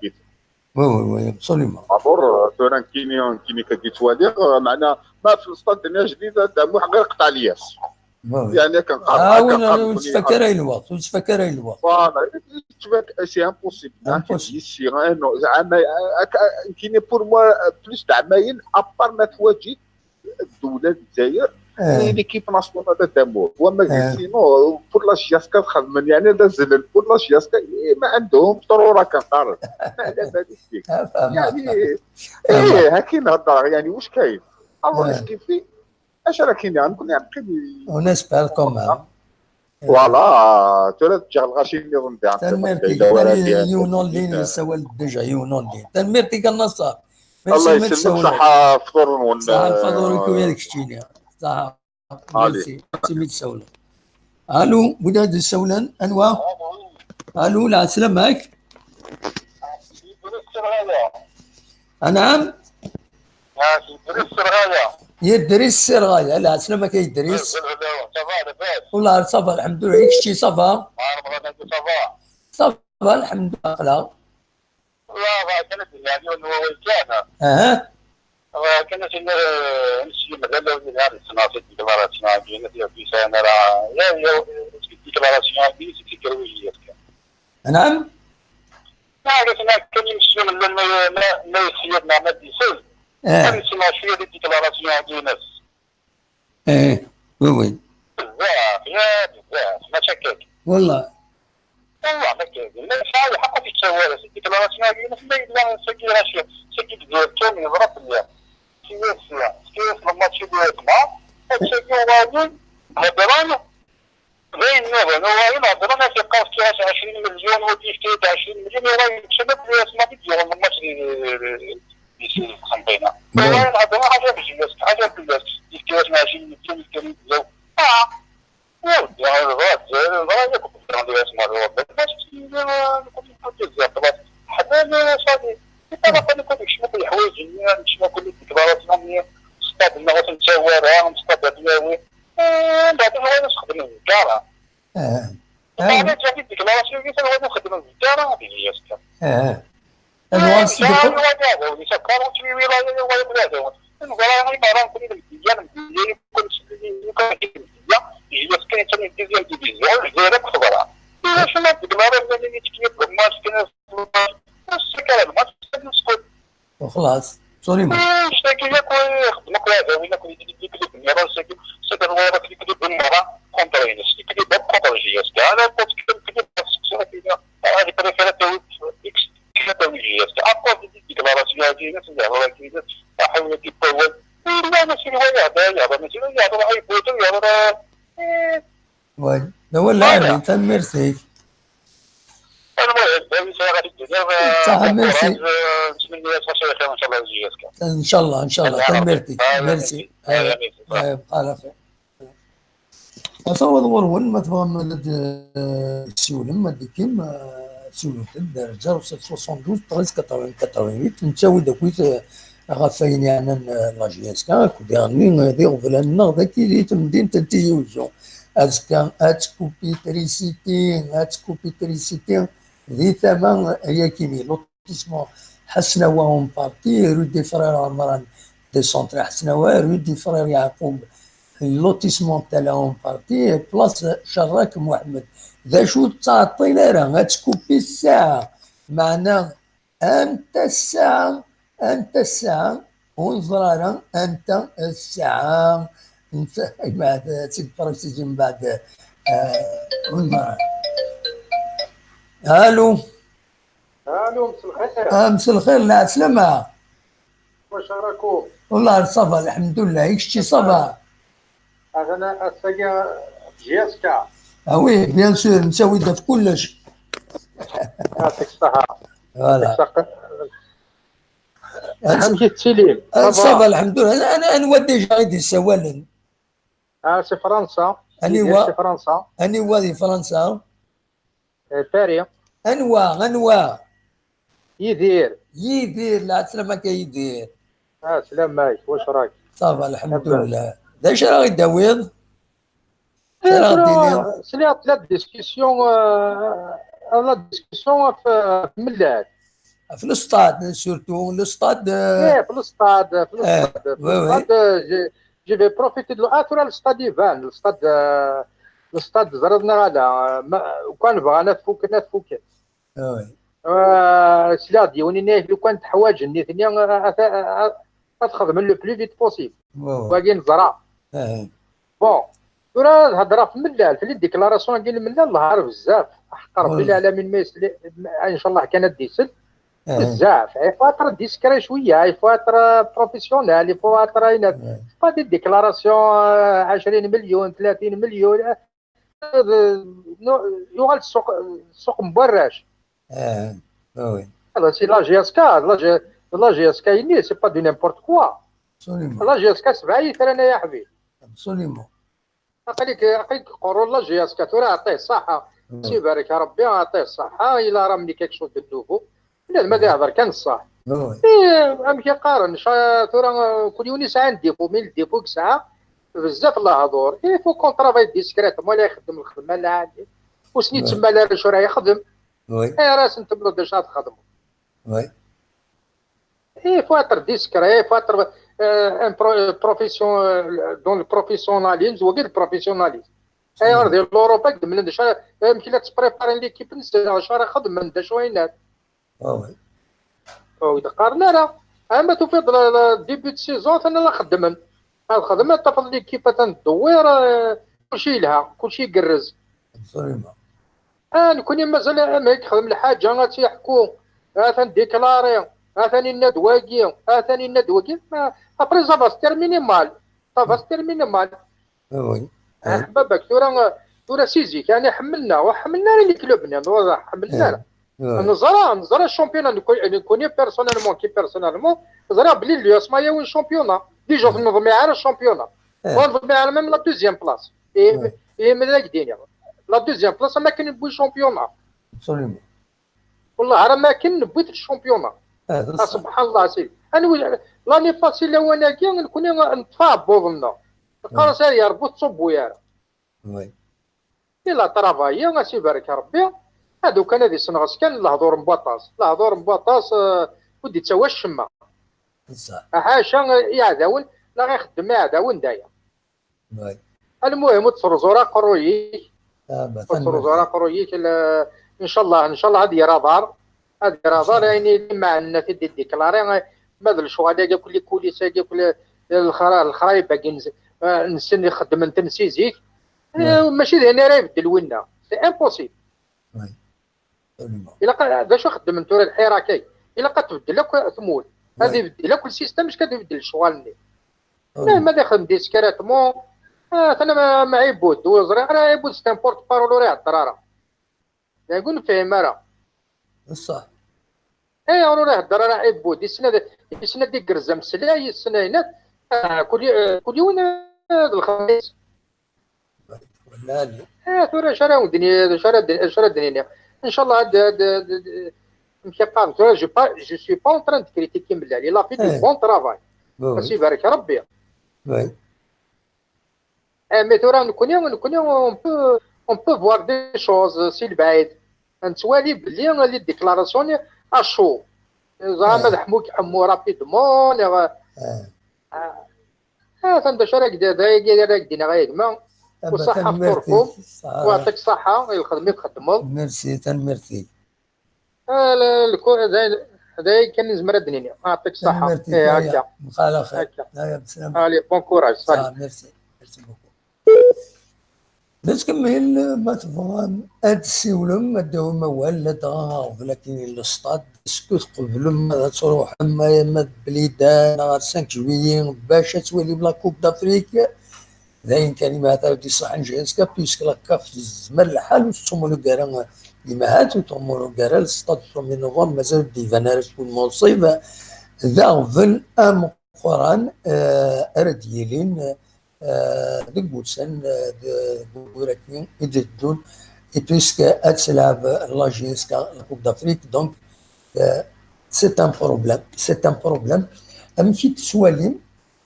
وي وي وي ابسوليومون. ابور توران كيني كيني كديت والي معنا ما في الستاد الدنيا جديده دامو غير قطع الياس. يعني كنقارن اه وين نتفكر اي الوقت نتفكر اي الوقت. فوالا تبان سي امبوسيبل. امبوسيبل. زعما كاينين بور موا بلوس د عامين ابار ما تواجد الدوله الجزائر اي ليكيب ناسيونال هذا دامور هو ما قال سينو بور لا جياسكا خدمن يعني هذا زلل بور لا جياسكا ما عندهم ضروره كنقارن. ما على باليش بيك يعني. ايه هاكي نهضر يعني واش كاين؟ الوغ اسكيفي اش راه كاين؟ نكون يعقل. ونسبر كومان. فوالا ترى تجي الغاشي اللي ظن دي عن تنميرتي يونون لين السوال ديجا يونون لين تنميرتي كان نصار. الله يسلمك. صحة فطور ون صحة فطور وكويا لك شتيني. صحة. ميرسي ميرسي ميت سولة. الو وداد السولان انوا؟ الو العسلامة ماك؟ انعم. يا دريس السرغاية. يا دريس السرغاية، لا عسلامة كي دريس. والله صافا الحمد لله، كشتي صافا. صافا الحمد لله. لا كانت يعني انه كان اها كانت نسي مازال نهار السنه في الديكلاراسيون هذه في سنه راه يا يا الديكلاراسيون هذه في كرويه. نعم. ما عرفنا كان يمشيو من لما ما يسيرنا ما ديسوز. كان نسمع شويه ديال الديكلاراسيون هذه ناس. ايه وي وي. بزاف يا بزاف ماشي هكاك. والله. والله ما كاين لا شي حاجه حقا في التسوال سيدي كلامات ما كاين ما يدير سيدي راه شي سيدي ديال كامل يضرب في اليوم. سياسيا سياس الماتش اللي يطلع. Sagi uɣalen heddren d ayen nniḍen, uɣalen heddren ad yeqqar fkiɣ-as ɛecrin milyon, wagi yefka-yi-d ɛecrin milyon, uɣalen yekcem akk d asma i d-yuɣen lmač di, di, di, di Qsenṭina. Uɣalen heddren ḥaǧa fell-as, ḥaǧa fell-as, yefka-yasen ɛecrin milyon, yefka-yi-d zaw. Ah! Ur ddiɣ ɣer Lezzayer, Lezzayer akk ddiɣ di asma d Rebbi. Bas, nekni nekni ziɣ xlaṣ. Ḥnan, sani. Iṭalaqa nekni nekcem akk leḥwayeǧ-nni, nekcem akk les déclarations-nni, s stade-nneɣ ur t-nettawi ara, s stade ad t-nawi. Eh, mbeɛd anwa ara s-xedmen deg ddara? Ah. Mbeɛd ad d-yawi déclaration-nni, anwa ara xedmen deg ddara, ad yili azekka. Ah. Ad nuɣal s dikul. Wali aɛdawen-is akka, ur ttwiwil ara wali aɛdawen. Neẓra i meṛṛa nekni d lemdeyya, lemdeyya, yakk lemdeyya, ihi azekka netta di deuxième division, Lezzayer akk teḍra. Ihi acu ma deg meṛṛa nnan-iyi-d kif d lmač, kan ass-agi ara lmač, ad neskuti. Xlaṣ, absolument. Annect-agi yakk ixeddem akk iɛdawen akk di, di, di, di club-nni, ass-agi, ass-agi ad nwalaḍ akk les clubs meṛṛa contre-ines, les clubs akk contre J S K. Ala, parce que les clubs, ad préférer ad tawi X, ad tawi J S K. Après, di déclaration-agi-ines, yehḍer-agi-ines, aḥiwel-agi n wawal. Yella amassi n wa yehḍer, yehḍer amassi, yehḍer ay Buter, yehḍer, eh, Oui. D awal lɛali, tanemmirt-ik. Tanemmirt, d ayen sɛiɣ ad d-iniɣ, eh, Tanemmirt-ik. Nettmenni-as xir, in ca Allah, J S K. In ca Allah, in ca Allah, tanemmirt-ik. Merci. Merci. Eh, bqal xir. Ad taweḍ ɣur-wen, ma tebɣam ad d-, eh, tessiwlem, ad d-tekim, eh, siwlet-d ar zéro sept soixante-douze treize quatre-vingts quatre-vingt-huit, nettawi-d akkit, eh, ɣef wayen yeɛnan, eh, la J S K, akked iɣenni, eh, d iɣeblan-nneɣ dagi di temdint n Tizi Uzzu. Azekka, ad tkupi trisiti, ad tkupi trisiti di tama, eh, yakini. Lotissement Ḥasnawa Umparti, rue des Frères Ɛemran, de centre Ḥasnawa, rue des Frères Yeɛqub, lotissement Tala Umparti, place Cerrak Muḥemmed. D acu ur tettɛeṭṭil ara, ad tkupi ssaɛa. Meɛna, anta ssaɛa, anta ssaɛa, ur neẓri ara, anta ssaɛa, netta, ad tt-id-préciser mbeɛd, eh, ur neẓri ara. Allô? Allô, مساء الخير. Ah, مساء الخير, lɛeslama. واش راكو؟ والله ça va, الحمد لله. Et kečči, ça va? أنا أسايا J S K. Ah oui, bien sûr, نسوي ده في كلش. يعطيك الصحة. Voilà. يعطيك الصحة. Ah, ça va, الحمد لله. أنا، أنا نودي جاي دي سوالن. Ah, c'est فرنسا. أني وا-، c'est فرنسا. أني وادي فرنسا. Eh, Paris. Anwa, anwa? Yidir. Yidir, lɛeslama-k a Yidir. Ah, slam-ik, واش راك؟ Ça va, الحمد لله. D acu ara ɣ-id-tawiḍ? Sliɣ-d la discussion, euh, la discussion في، في الملات. في le stade, surtout le stade, euh, في le stade, في le stade, في le stade, euh, j'ai, je vais profiter de le, ah, tura le stade يبان, le stade, euh, le stade ẓriḍ neɣ ala, ma, kan bɣan ad fuken, ad fuken. Ah, sliɣ-d yiwen yenna-yak lukan teḥwaǧ nitni, ah, ah, ad xedmen le plus vite possible. Wagi neẓra. Bon, tura ad hedreɣ f mellal, fell-i déclaration-agi n mellal, lhar bezzaf. Ḥeqq Rebbi leɛlamin ma yesli, ma, incallah kan ad d-isel. Bezzaf. Il faut être discret cwiya, il faut être, euh, professionnel, il faut être, euh, pas des déclarations, euh, عشرين مليون, ثلاثين مليون. Yuɣal ssuq, ssuq n warrac. Ah, ah oui. Alors, c'est la J S K, la J-, la J S K-nni, c'est pas du n'importe quoi. Absolument. La J S K sebɛa yitran, ay aḥbib. Absolument. Aql-ik, aql-ik qerru la J S K, tura aɛṭih ṣṣaḥa. Oui. Sibarek Rebbi, aɛṭih ṣṣaḥa, il a ramené quelque chose de nouveau. Bnadem ad ihder kan ṣṣeḥ. Oui. Eh, amek i qqaren, ca-, tura, eh, kul yiwen yesɛa un défaut, mais le défaut i yesɛa, bezzaf lehdur. Il faut qu'on travaille discrètement, la ixeddem lxedma lɛali. Ur sen-yettmal ara acu ara yexdem. Oui. Ayɣer ara sen-temleḍ d acu ara txedmeḍ? Oui. Il faut être discret, il faut être, euh, un pro-, euh, profession-, euh, dans le professionnalisme, wagi le professionnalisme. Ayɣer di l'Europe i yedmlen d acu ara, amek i la ttpréparen l'équipe-nsen, acu ara xedmen, d acu ay nnan. Ah ouais. Ur d-qqaren ara. Ama tufiḍ la, la début de saison, atan la xeddmen. Ad xedmen, ad tafeḍ l'équipe atan tdewwir, eh, kulci yelha, kulci igerrez. Absolument. Ah, nekkni mazal amek xdem lḥaǧa, ad tt-yeḥku. Atan déclaré, atan yenna-d wagi, atan yenna-d wagi. Ma, après, ça va se terminer mal. Ça va se terminer mal. Ah, oui. Ah, oui. Ḥbabak, tura, tura si zik, yani ḥemmlen-aɣ, ur ḥemmlen ara les clubs-nni, ḥemmlen ara. Neẓra, neẓra championnat, nekkuni personnellement, ki personnellement, ẓriɣ belli l'U S M A yewwin championnat. Déjà ur neḍmiɛ ara championnat. Ur neḍmiɛ ara même la deuxième place. Et, et ma d ak-d-iniɣ, la deuxième place, am akken newwi championnat. Absolument. Wallah, ar am akken newwi-t championnat. Ah, subḥan Allah, sidi. Anwi, l'année passée, lawan-agi, nekkni neṭṭef aɛebbuḍ-nneɣ. Neqqar-as, ay Rebbi, ur tettubbu ara. Oui. Il a travaillé, a s-ibarek Rebbi. Adu kan ad isenɣes kan lehdur n waṭas. Lehdur n waṭas, eh, ur d-ittawi acemma. Ḥaca iɛdawen, la ixeddem iɛdawen d aya. Almuhim, ur tesruẓur aqerruy-ik. Ur tesruẓur aqerruy-ik. Ncallah, ncallah ad yerr aḍar. Ad yerr aḍar ayen i meɛna t-id-idiklari, ma d lecɣal-agi akk, likulis-agi akk, lexrayeb-agi nessen i xeddmen-ten si zik. Eh, mačči d ayen ara ibeddel winna. C'est impossible. Ilaq a-, d acu xeddmen tura lḥirak-agi? Ilaq ad tbeddel akk tmurt. Ad ibeddel akk le système, acu ad ibeddel lecɣal-nni. Ma ad ixdem discrètement, ah, atan am, am Ɛibud, ur ẓriɣ ara Ɛibud, c'est un porte-parole, ur ihedder ara. Dagi ur nefhim ara. Ṣṣeḥ. Ayɣer ur ihedder ara Ɛibud? Yessen ad, yessen ad igerrez ameslay, yessen ayen akk. Ah, kul, ah, kul yiwen, ah, d lxedma-is. Ah, tura acu ara wen-d-ni-, acu ara d-, acu ara d-nini? Ncallah ad, ad, ad, ad, amek yeqqar, tura, je pas, je suis pas en train de critiquer Mellal. Il a fait du bon travail. A s-ibarek Rebbi. Eh, mais tura nekkni, nekkni, on peut, on peut voir des choses si lbaɛid. Nettwali belli les déclarations à chaud. Zeɛma ad ḥmu, ḥmu rapidement, neɣ, ah, atan d acu ara k-d-, d ayagi ara k-d-iniɣ, ay gma. U ṣaḥḥa fṭurkum. U yeɛṭik ṣṣaḥḥa i lxedma i txeddmeḍ. Merci, tanemmirt-ik. Ah, la, lku-, d ay-, d aya kan nezmer ad d-nini. Yeɛṭik ṣṣaḥḥa. Tanemmirt-ik, eh, akka. Mxalax. Akka. Allez, bon courage. Salut. Merci. Merci beaucoup. Nettkemmil, ma tebɣam ad tessiwlem, ad d-tawim awal, ladɣa aɣbel akin i le stade, est-ce que tqeblem ad tṛuḥem, ma, ma d Blida, neɣ ar cinq juillet, bac ad twalim la Coupe d'Afrique? D ayen kan, imahat ara d-iṣaḥen jusqu'à, puisque la CAF tezmer lḥal ur tettumulug ara, imahat ur tettumulug ara le stade premier novembre, mazal ur d-iban ara acku lmunsib d aɣbel ameqqran, eh, ara d-yilin, eh, deg wussan, eh, d-, deg wuraki i d-iteddun, et puisque ad telɛeb la J S K la Coupe d'Afrique, donc, eh, c'est un problème, c'est un problème. Amek i tettwalim,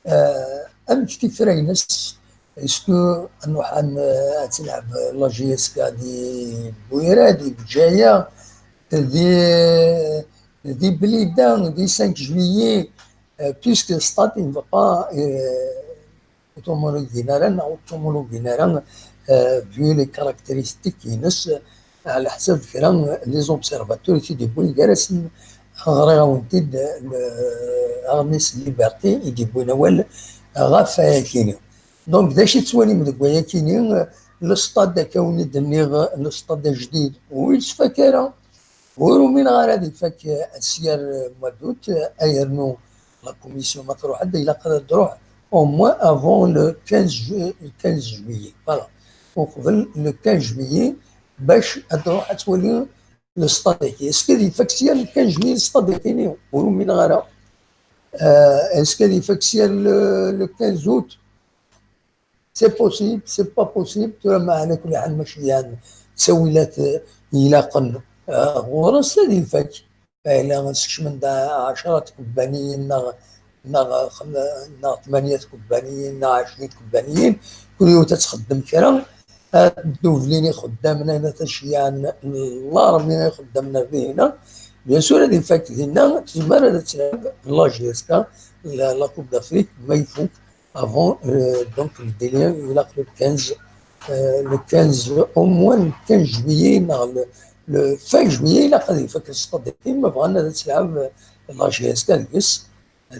eh, amek tifra-ines, est-ce que ad nruḥ, eh, ad telɛeb la J S K di Bwira, di Bǧaya, di, di Blida, di cinq juillet, eh, puisque le stade, il ne va pas, eh, ur ttumulugin ara, neɣ ur ttumulugin ara, eh, vu les caractéristiques-ines, eh, ɛla ḥsab kra n les observateurs i t-id-yewwin gar-asen, ɣriɣ-awen-t-id, le, aɣmis Liberté i d-yewwin awal ɣef wayagi-nni. Donc, d acu i tettwalim deg wayagi-nni? Le stade, akka wen-d-nniɣ, le stade ajdid, ur yettfak ara. Ur umineɣ ara ad ifak, eh, sya ar, eh, mois d'août, eh, ad yernu la commission ma truḥ-d, ilaq ad d-truḥ au moins avant le quinze ju-, le quinze juillet. Voilà. Uqbel le quinze juillet, bac ad truḥ ad twali le stade-agi. Est-ce que ad ifak sya le quinze juillet le stade-agi-nni? Ur umineɣ ara. Euh, est-ce que ad ifak sya le, le quinze août? C'est possible, c'est pas possible. Tura ma ɛla kulli ḥal, mačči yan ttawilat, eh, ilaqen, eh, ɣur-s ad ifak. Ala sekcmen-d ɛecra tkebbaniyin neɣ, neɣ xem-, neɣ tmanya tkebbaniyin neɣ ɛecrin tkebbaniyin, kul yiwet ad txeddem kra, ad dublin ixeddamen, ad tacyan larmi ixeddamen ar dihina. Bien sûr, ad ifak dinna, tezmer ad tt-tɛeb la J S K, la, la Coupe d'Afrique, ma ifuk. Avant, euh, donc, le délai, ilaq le quinze, euh, le quinze, au moins le quinze juillet, neɣ le, le fin juillet, ilaq ad ifak le stade-agi, ma bɣan ad tɛeb la J S K deg-s.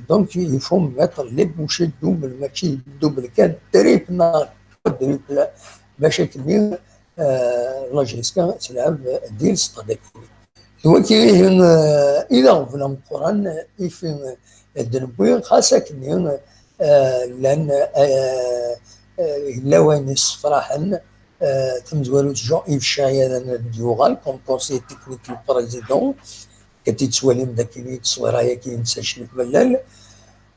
Donc, il faut mettre les bouchées doubles, mačči double kan, triple neɣ quadruple, bac akken, euh, la J S K tɛeb di le stade-agi. D wagi ihi, eh, i d aɣbel ameqqran i fi, eh, d-newwi, xas akken, eh, llan, eh, euh, yella wayen yessefraḥen, euh, tamezwarut Jean-Yves Chaï ad d-yuɣal comme conseiller technique le président, ad t-id-tettwalim d akken ttṣewwir-agi n Sacnif Mellal.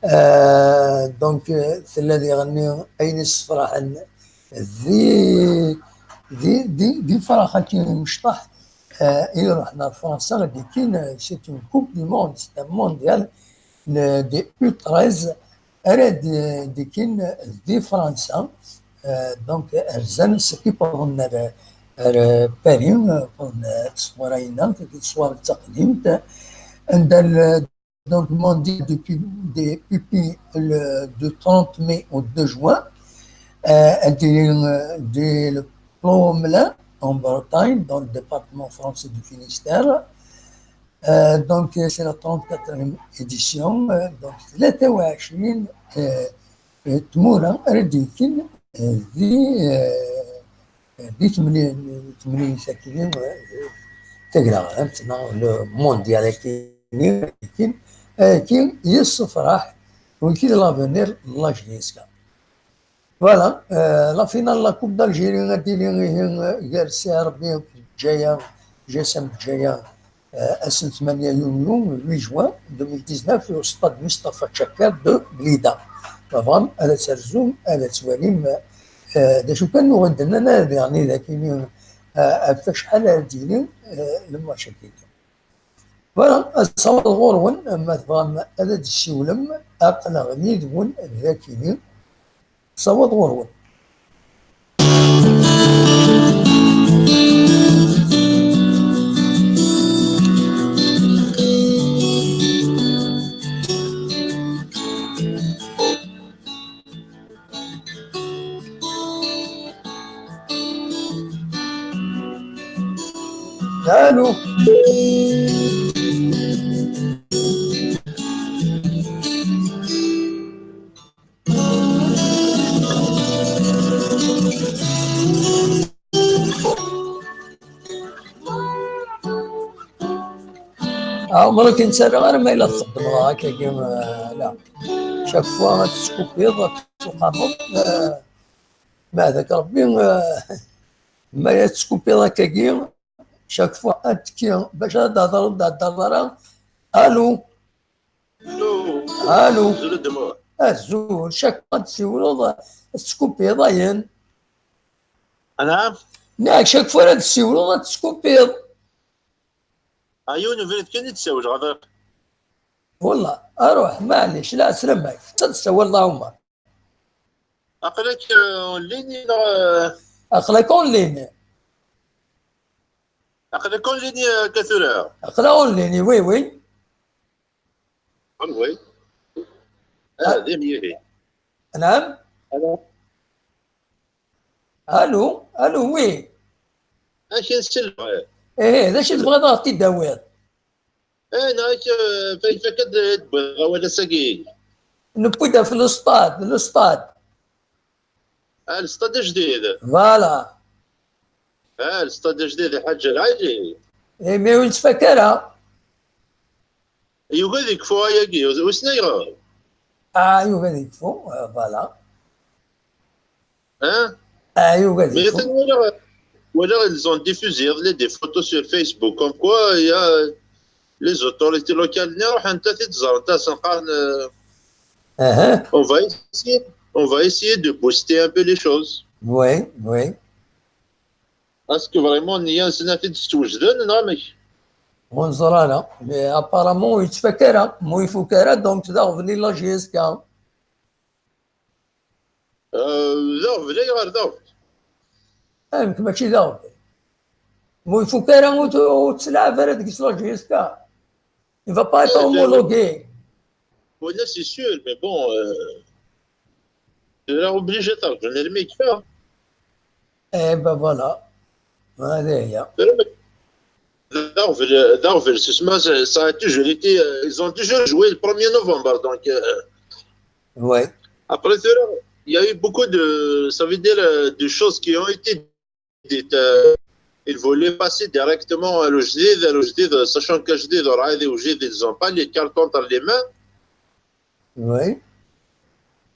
Euh, donc, euh, tella diɣenni ayen yessefraḥen di, di, di, di Fransa-agi imecṭaḥ, euh, iruḥen ar Fransa, ad d-ikkin, euh, c'est une coupe du monde, c'est un mondial, le, des U treize, ara d-, d-ikkin di Fransa. Euh, donc, rzan seg wwḍen ar, ar Paris, euh, wwḍen, euh, ttṣewwir-a, tagi ttṣewwir d taqdimt, anda le, donc, mondial depuis, depuis le, de trente mai au deux juin, euh, elle est, euh, de Plomelin en Bretagne, dans le département français du Finistère. Euh, donc, euh, c'est la trente-quatrième édition. Euh, donc, tlata u ɛecrin, euh, euh, tmura ara d-yekkin, euh, di, euh, di temli-, temlilit-agi, euh, tagraɣlant, neɣ le mondial-agi, euh, qui yessefraḥ, wagi d l'avenir n la J S K. Voilà, euh, la finale de la Coupe d'Algérie ad d-tili ihi, euh, gar Serbie d Bǧaya, G S M Bǧaya, euh, ass n tmanya yunyu, huit juin deux mille dix-neuf, au stade Mustafa Tchakar de Blida. Ma tebɣam ad terzum, ad tettwalim, euh, d acu kan, nuɣ-d nnan ad, yeɛni, d akini, euh, ɣef acḥal ara d-yili, euh, le match-agi. Voilà, ad tessaweḍ ɣur-wen, ma tebɣam ad d-tessiwlem, aql-aɣ yid-wen d akini. Tessaweḍ ɣur-wen. Allô. Ɛumṛ ur k-nettarra ara ma yella txeddmeḍ akkagi, euh, la. Chaque fois ad teskupiḍ, ad tettqameḍ, euh, ma d Ṛebbi, euh, ma ad teskupiḍ akkagi, chaque fois ad tekki bac ad d-thedreḍ, d-thedreḍ ara. Allô. Allô. Allô. Azul a gma. Azul, chaque fois ad tessiwleḍ, ad teskupiḍ ayen. Anɛam? Nniɣ-ak, chaque fois ara d-tessiwleḍ, ad teskupiḍ. A yiwen ubrid kan i d-ssawleɣ, ɣer. Wallah, aruḥ, maɛlic, la, sslam-ak. Ad tessawaleḍ a Ɛumar. Aql-ak, euh, en ligne neɣ, euh? Aql-ak en ligne. Aql-ak en ligne akka tura? Aql-aɣ en ligne, oui, oui. Ah, oui. Ah, ah. D imihi. Naɛam? Allô? Allô, allô, oui. Akken selleɣ. Eh, d acu tebɣiḍ ad ɣ-t-id-tawiḍ? Eh, neɣ akka, eh, fa-, fakk ad d-wwiḍ awal ass-agi. Newwi-d ɣef le stade, le stade. Ah, le stade ajdid. Voilà. Ah, le stade ajdid, Lḥaǧ Lɛali. Eh, mais ur yettfak ara. Yugi ad yekfu ayagi, ur, wissen ayɣer? Ah, yugi ad yekfu, euh, voilà. Hein? Ah, yugi ad yekfu. Mais atan walaɣ, walaɣ, ils ont diffusé iḍelli des photos sur Facebook, comme quoi il y a les autorités locales-nni ruḥent ad t-id-ẓrent, ad sen-qqaren, euh, aha, on va essayer, on va essayer de booster un peu les choses. Oui, oui. Est-ce que vraiment nniya-nsen ad t-id-swejden, neɣ amek? Ur neẓri ara, mais apparemment ur yettfak ara, ma ur ifuk ara, donc d aɣbel i la J S K. Euh, d aɣbel, ayɣer d aɣbel? Amek mačči d aɣbel? Ma ur ifuk ara, ur t-, ur tt-tlaɛeb ara deg-s la J S K. Il va pas être homologué. Voilà, c'est sûr, mais bon, euh, tura obligé ad t-rǧun almi yekfa. Eh ben voilà. Hadi hiya. Tura d aɣbel, d aɣbel, c'est, ça, ça a toujours été, euh, ils ont toujours joué le premier novembre, donc, euh, ouais. Après, tura, il y a eu beaucoup de, ça veut dire, euh, de choses qui ont été dites, euh, ils voulaient passer directement à l'Ajdid, à l'Ajdid, sachant qu'Ajdid, ils n'ont pas les cartes entre les mains. Oui.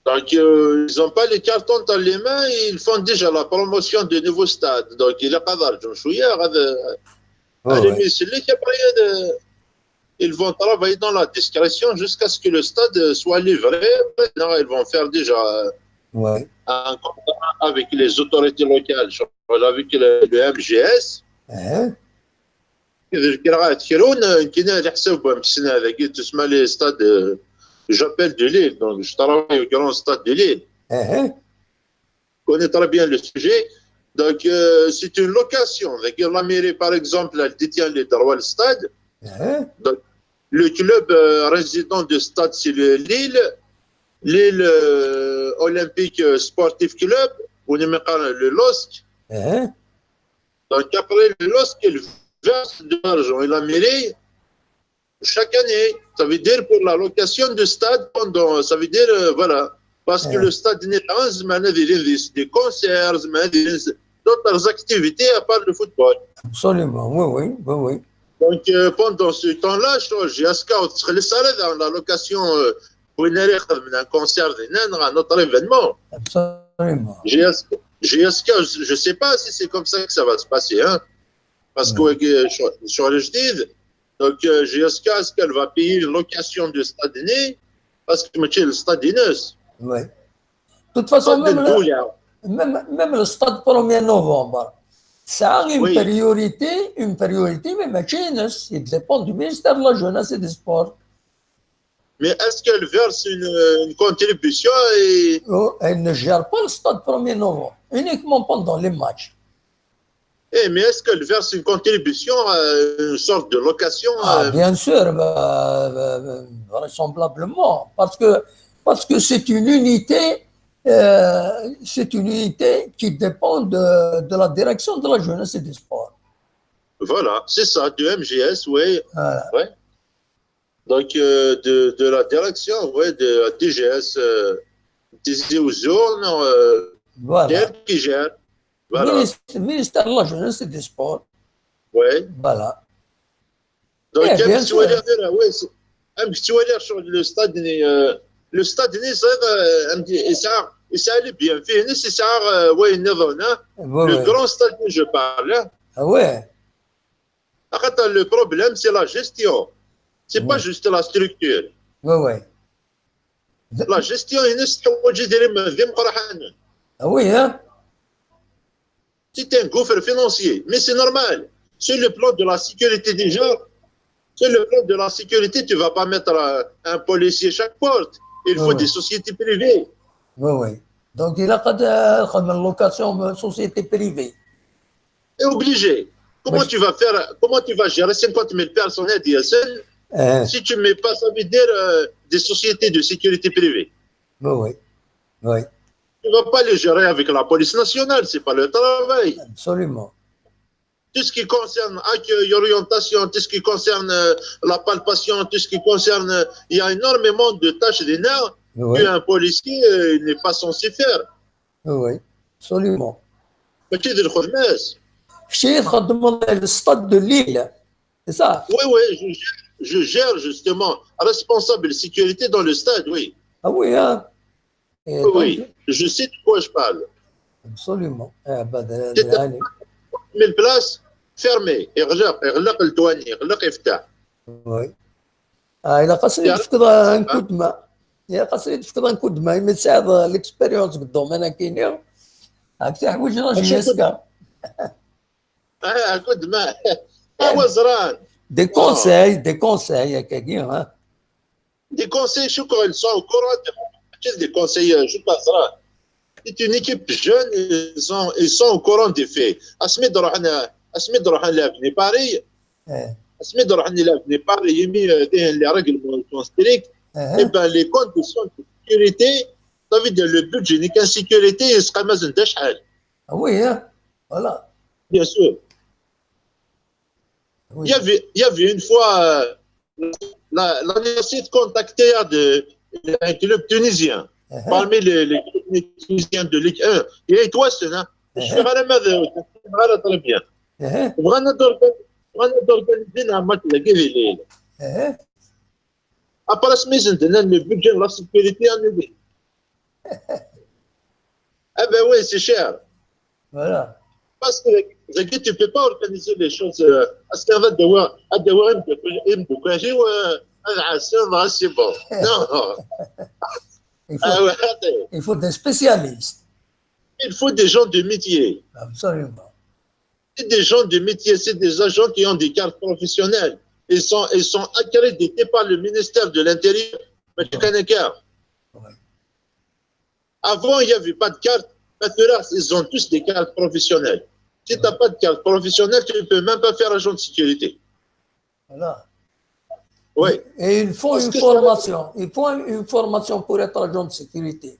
Donc, euh, ils n'ont pas les cartons dans les mains, ils font déjà la promotion de nouveaux stades. Donc, il a pas d'argent. شوية غاد Ouais, aller ouais. Après, euh, ils vont travailler dans la discrétion jusqu'à ce que le stade euh, soit livré. Maintenant, ils vont faire déjà euh, Ouais. un contrat avec les autorités locales, genre avec le, le M G S. Hein? كي راه تكرون كاين على حساب مسنا هذاك تسمى les stades euh, j'appelle de Lille, donc je travaille au grand stade de Lille. Hein? Connais très bien le sujet. Donc, euh, c'est une location. Donc, la mairie, par exemple, elle détient les droits du stade. Hein? Donc, le club euh, résident de stade, c'est le Lille. Lille euh, Olympique euh, Sportif Club, ou le LOSC. Hein? Donc, après, le LOSC, il verse de l'argent. Et la mairie, chaque année, ça veut dire pour la location de stade, pendant, ça veut dire, euh, voilà. Parce que Euh. Le stade n'est pas des concerts, d'autres activités à part le football. Absolument, oui, oui, oui, oui. Donc, euh, pendant ce temps-là, je suis à Scout, je serai dans la location euh, pour une un concert, un autre événement. Absolument. Jusqu'à, je ne sais pas si c'est comme ça que ça va se passer, hein. Parce que euh, sur, sur le stade, donc euh, J S K, est-ce qu'elle va payer une location de stade né? Parce que le stade est neuf. Oui. De toute façon, même le, même, même le stade premier novembre, ça a une priorité, une priorité, mais maintenant, il dépend du ministère de la Jeunesse et des Sports. Mais est-ce qu'elle verse une, une contribution et... Oh, elle ne gère pas le stade premier novembre, uniquement pendant les matchs. Eh, mais est-ce qu'elle verse une contribution, euh, une sorte de location Ah, euh, bien sûr, bah, bah, bah, vraisemblablement, parce que parce que c'est une unité, euh, c'est une unité qui dépend de, de la direction de la jeunesse et des sports. Voilà, c'est ça, du M G S, oui. Voilà. Ouais. Donc, euh, de, de la direction, oui, de la D G S, euh, Tizi Ouzou, euh, Voilà. qui gère. Voilà. Ministre, ministère de la jeunesse et des sports. Oui. Voilà. Donc, Eh, bien sûr. Oui, c'est- amek tettwaliḍ sur le stade-nni, euh, le stade-nni, c'est, euh, amek, yesɛa, yesɛa les bienfaits, yesɛa, euh, wayen nniḍen, hein. Oui, Le oui. grand stade que je parle, hein. Ah ouais. Axaṭer, le problème, c'est la gestion. C'est pas Ouais. Juste la structure. Oui, oui. La gestion, il y a des Ah oui, hein. C'est un gouffre financier, mais c'est normal. Sur le plan de la sécurité déjà, sur le plan de la sécurité, tu vas pas mettre un, un policier chaque porte. Il faut Ouais. Des sociétés privées. Oui, oui. Donc, il a pas de, comme une location, une société privée. Est obligé. Comment tu vas faire, comment tu vas gérer cinquante mille personnes à D S L Hein. Si tu mets pas, ça veut dire euh, des sociétés de sécurité privée. Oui, oui. Oui, Tu vas pas les gérer avec la police nationale, c'est pas leur travail. Absolument. Tout ce qui concerne accueil, orientation, tout ce qui concerne euh, la palpation, tout ce qui concerne, euh, il y a énormément de tâches dinna Oui. Qu'un policier euh, n'est pas censé faire. Oui, oui. Absolument. Mais tu dis le Kečč i txeddmeḍ le stade de Lille, c'est ça? Oui, oui, je gère, je gère justement responsable de sécurité dans le stade, oui. Ah oui, hein? Et donc, Oui, je sais de quoi je parle. Absolument. Eh, ben, de- C'est de- allez. Mille places fermées, يغلق, يغلق الدواني, يغلق يفتح. Oui. Ah, il a passé Yeah. un coup de main. Il a passé un coup de main, mais c'est l'expérience du domaine qui est. Ah, c'est un coup de main. Ah, un coup de main. Ah, ouais, زران. Des conseils, des conseils, quelqu'un, hein. Des conseils, je crois, ils sont au courant de des conseils, euh, je sais pas, زران. C'est une équipe jeune, ils sont, ils sont au courant des faits. Asmi d-ruḥen, asmi d-ruḥen لعبن Paris, Eh, asmi d-ruḥen لعبن Paris, imi euh, les règlements sont stricts, eh, eh ben, les conditions de sécurité, ça veut dire le budget, la sécurité, il serait mazen de شحال. Ah oui, hein? Voilà. Bien sûr. Oui. Il y avait, il y avait une fois, euh, la, la N F C contactait de, un club tunisien, Eh, parmi les, les clubs tunisiens de Ligue un. Il y a trois, hein. eh, Je suis vraiment de, très bien. eh, On a organisé un match de Guéville. eh. Après, ce matin, le budget de la sécurité annulé. Ah ben oui, c'est cher. Voilà. Parce que dagi, tu peux pas organiser les choses. Euh, parce que ad awiɣ, ad awiɣ imeddukal-iw, euh, ad ɛassen, dɣa c'est bon. Non. Il faut, ah ouais, il faut des spécialistes. Il faut des gens de métier. Absolument. C'est des gens de métier, c'est des agents qui ont des cartes professionnelles. Ils sont, ils sont accrédités par le ministère de l'Intérieur. Mais tu connais. Avant, il n'y avait pas de carte. Maintenant, ils ont tous des cartes professionnelles. Si tu n'as pas de carte professionnelle, tu ne peux même pas faire agent de sécurité. Voilà. Oui. Et il faut une formation. Il faut une formation pour être agent de sécurité.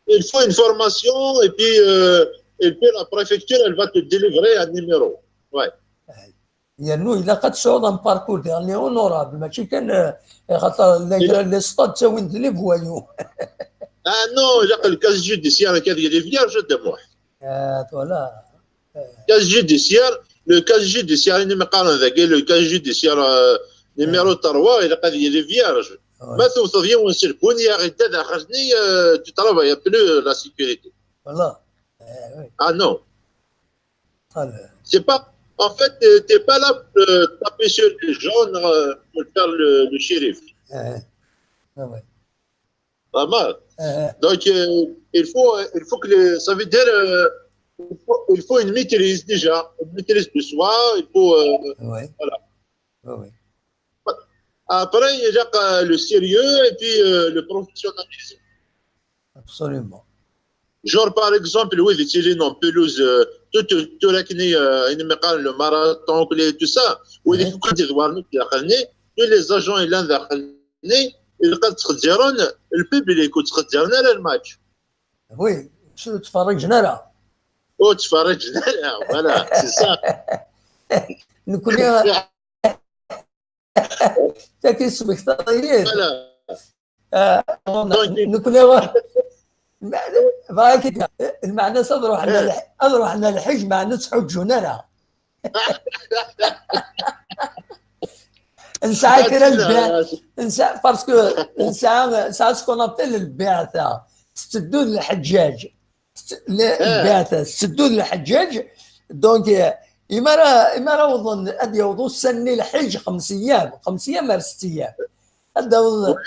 Il faut une formation et puis, euh, et puis la préfecture, elle va te délivrer un numéro. Ouais. Yernu ilaq ad tesɛuḍ un parcours, elle est honorable, mačči kan, euh, xaṭer les stades ttawin-d les voyous. Ah non, ilaq le casier judiciaire ad yili vierge, a Dda Muḥ. Ah, voilà. Casier judiciaire, le casier judiciaire, imi qqaren dagi, le casier judiciaire, euh, numéro trois, ilaq ad yili vierge. Ma tewteḍ yiwen s lbun, yaɣ idda daxel-nni, euh, tu travailles plus la sécurité. Voilà. Ah non. C'est pas, en fait, euh, t'es pas là pour, euh, taper sur les gens, euh, pour faire le, le shérif. Vraiment. Donc, euh, il faut, il faut que les, ça veut dire, euh, il faut, il faut une maîtrise déjà, une maîtrise de soi, il faut, euh, voilà. Après, il y a, euh, le sérieux et puis, euh, le professionnalisme. Absolument. Genre, par exemple, wid yettilin en pelouse, euh, tout, tout, tout rakni, euh, ayen mi qqaren le marathon, tout ça, wid i d-iḍewwren daxel-nni, tous les agents yellan daxel-nni, ilaq ad ttqeddiren le public, ur ttqeddiren ara le match. Oui, ur ttferriǧen ara. Ur ttferriǧen ara, voilà, c'est ça. Nekkni, taki tesmektaḍ-iyi-d. Voilà. Ah, donc, nekkni, bɣiɣ ad k-, lmeɛna-s ad ruḥen ɣer lḥ-, ad ruḥen ɣer lḥiǧ, meɛna ur ttḥuǧǧun ara. Nesɛa kra n lbiɛ-, nesɛa, parce que nesɛa, nesɛa ce qu'on appelle lbiɛta. Tetteddu d lḥeǧǧaǧ. Tt-, le-, lbiɛta, tetteddu d lḥeǧǧaǧ. Donc, eh, imi ara, imi ara awḍen, ad yaweḍ ussan-nni lḥiǧ xems ayyam, xems ayyam ar sett ayyam. Ad d-awḍ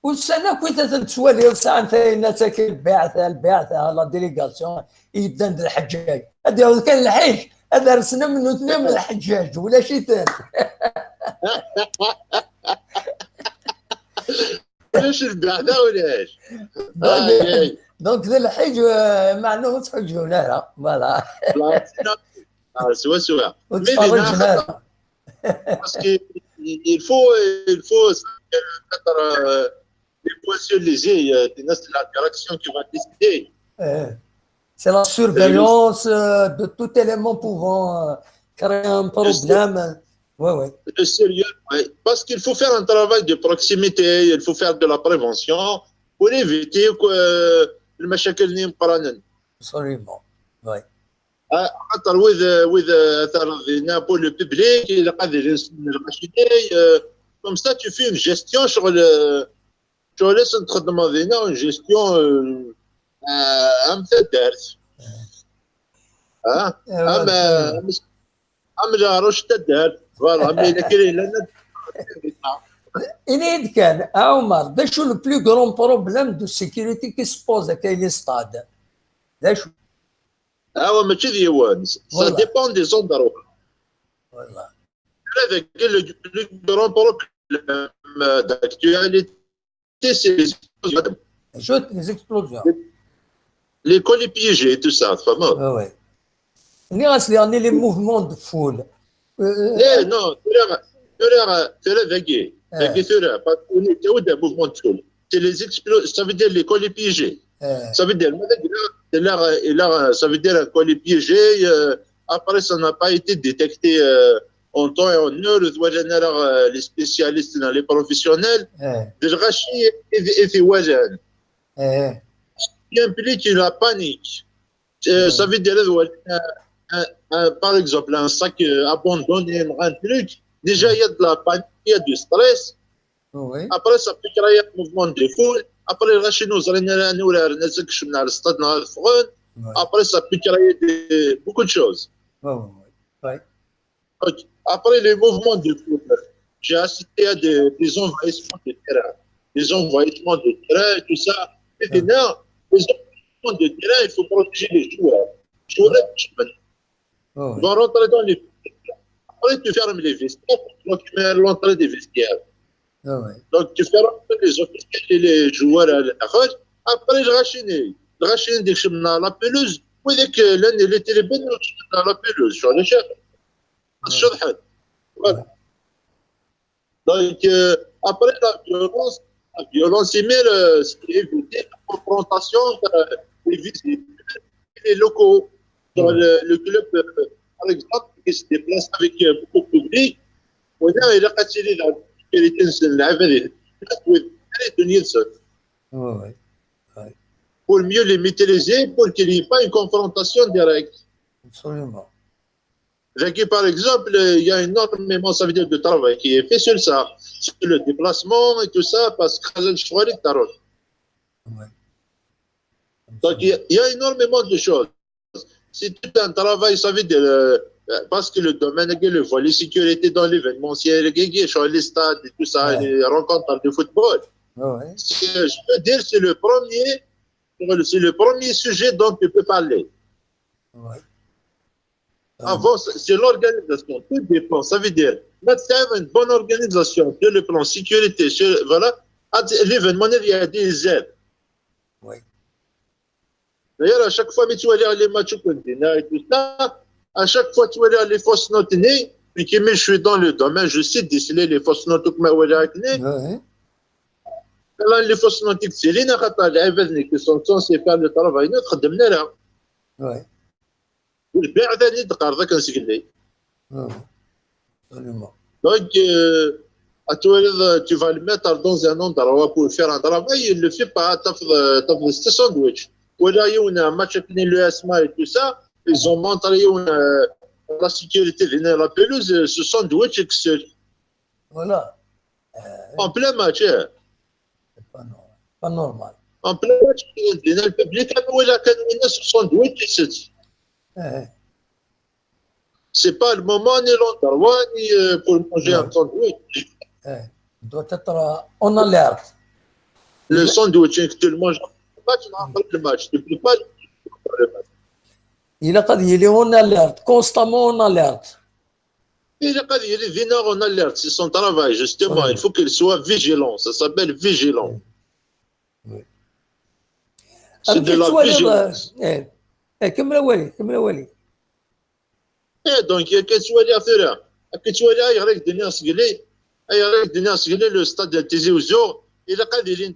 ussan akk i ten-tettwaliḍ, sɛan tayennat akka, lbiɛta, lbiɛta, la délégation, yeddan d lḥeǧǧaǧ. Ad yaweḍ kan lḥiǧ, ad rsen am nutni am lḥeǧǧaǧ, ulac-iten. Ulac lbeɛda, ulac. Donc, donc, d lḥiǧ, euh, meɛna ur ttḥuǧǧun ara. Voilà. Ah, swaswa. Ur ttferriǧen ara. Parce que il faut, il faut, euh, mettre, euh, les points sur les i, euh, c'est l'interaction qui va décider. C'est la surveillance, euh, de tout élément pouvant, euh, créer un problème. Ouais, ouais. Le sérieux, ouais. Parce qu'il faut faire un travail de proximité, il faut faire de la prévention pour éviter que, euh, المشاكل n imeqqranen. Absolument. Ouais. Ah, xaṭer wid, wid, euh, terreḍ dinna pour le public, ilaq ad ilin ssnen lɣaci-nni, euh, comme ça, tu fais une gestion sur le, tu laisses txeddmeḍ dinna une gestion, euh, euh, am taddart. Ah, am, euh, am, am leɛruc n taddart. Voilà, mais la kiri, la, la. Ini-yi-d kan, a Ɛumar, d acu le plus grand problème de sécurité qui se pose à les stades? D acu? Ah ouais, mačči d yiwen. Ça dépend des endroits. Voilà. Là, le, le grand problème, euh, d'actualité, c'est les explosions. Juste les explosions. Les, les colis piégés, tout ça, vraiment. Ouais, ouais. Nniɣ-as diɣen les mouvements de foule. Eh, non, tura, tura, tura dagi. Dagi tura, parce que on est au mouvement de foule. C'est les explo-, ça veut dire les colis piégés. Ça veut dire, il a, il a, ça veut dire un colis piégé, euh, après, ça n'a pas été détecté, euh, en temps et en heure, euh, les spécialistes, les professionnels, de lɣaci i, i, i t-iwalan. Qui implique la panique. Euh, ça veut dire, euh, un, un, un, par exemple, un sac, euh, abandonné, un truc. Déjà, il y a de la panique, il y a du stress. Après, ça peut créer un mouvement de foule. Après, lɣaci ur ẓrin ara anwa uraren, ad kecmen ar stade neɣ ad ffɣen. Après, ça peut créer des, beaucoup de choses. Ouais, ouais, ouais. Ok. Après, les mouvements de foule, j'ai assisté à des, des envahissements de terrain. Des envahissements de terrain et tout ça. Et dinna, les envahissements de terrain, il faut protéger les joueurs. Les joueurs, Ouais, ouais. Ils vont rentrer dans les vestiaires. Après, tu fermes les vestiaires, donc tu mets l'entrée des vestiaires. Ah ouais. Donc, tu fermes les officiels et les joueurs à l'école. Après, le rachini. Le rachini, dès que je suis à la pelouse, oui, dès que l'un est les télébènes, je suis à la pelouse, sur les chefs. Je suis à la Voilà. Donc, euh, après la violence, la violence, c'est mieux, euh, c'est éviter la confrontation, euh, les visites, les locaux. Dans le, le club, euh, par exemple, qui se déplace avec euh, beaucoup de public, on a il a facilité la sécurité de la Ouais, ouais. Pour mieux les maîtriser, pour qu'il n'y ait pas une confrontation directe. Absolument. Là, par exemple, euh, il y a énormément, ça veut dire, de travail qui est fait sur ça, sur le déplacement et tout ça, parce que Ouais. Donc, il y, a, il y a énormément de choses. C'est tout un travail, ça veut dire, euh, euh, parce que le domaine, le volet sécurité dans l'événementiel, sur les stades et tout ça, Ouais. Les rencontres de football. Ouais, ouais. Ce que je peux dire, c'est le premier, c'est le premier sujet dont tu peux parler. Ouais. Avant, c'est c'est l'organisation. Tout dépend. Ça veut dire, maintenant, une bonne organisation sur le plan sécurité, sur, voilà, l'événement, il y a des aides. Oui. D'ailleurs, à chaque fois, mais tu vois les matchs qu'on et tout ça, à chaque fois, tu vois les fausses notes, mais qui, mais je suis dans le domaine, je sais déceler les fausses notes, mais voilà, Ouais. Là, les fausses notes, c'est les نقاط, les événements qui sont censés faire le travail, notre خدمنا là. Ouais. والبيع ثاني دقار ذاك نسقلي. Ah, absolument. Donc, euh, à toi, euh, tu vas le mettre dans un endroit pour faire un travail, il ne le fait pas. T'as fait, t'as fait ce sandwich. Voilà, il y a un match avec l'U S M A et tout ça. Ils ont montré euh, la sécurité de la pelouse, euh, ce sandwich, et que c'est Voilà. En plein match, hein. C'est pas normal. Pas normal. En plein match, le public a loué la canne soixante-huit et sept. Eh, C'est pas le moment ni l'endroit ni euh, pour manger un sandwich. Eh, doit être euh, en alerte. Le sandwich, hein, que tu le manges après le match, tu ne peux pas le match. Il a pas dit, il est en alerte, constamment en alerte. Il a pas dit, il est en alerte, c'est son travail, justement. Oui. Il faut qu'il soit vigilant. Ça s'appelle vigilant. Oui. C'est de la vigilance. Eh, eh, كمل أولي، كمل أولي. Eh, donc, il y a que tu vois à faire. Que tu vois à y dunia sgli, y dunia sgli, le stade de Tizi Ouzou, il a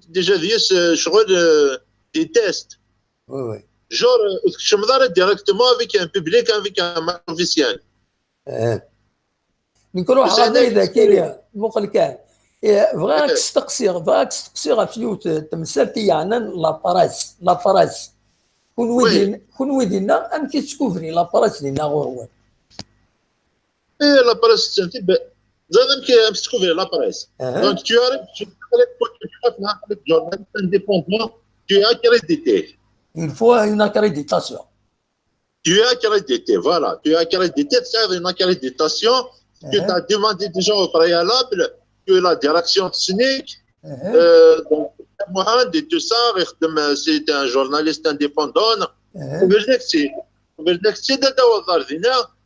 déjà dit, euh, je crois, euh, des tests. Oui, oui. Genre, euh, je me directement avec un public, avec un match officiel. Eh. نكون واحد الهضره اذا كاين مقل كان. إيه، بغاك تستقسي، بغاك تستقسي غا في يوت تمسالتي يعني لا بريس، لا بريس. كون ويدين، كون ويدينا ام كي تسكوفري لا بريس لينا غور. ايه، لا بريس تسالتي ب زعما كي ام تسكوفري لا بريس. Donc tu as tu as journaliste indépendant, tu es accrédité. Il faut une accréditation. Tu es accrédité, voilà. Tu es accrédité, c'est une accréditation que tu as demandé déjà au préalable, que la direction technique, euh, donc, Mohamed et tout ça, c'est un journaliste indépendant. Gouverneur, c'est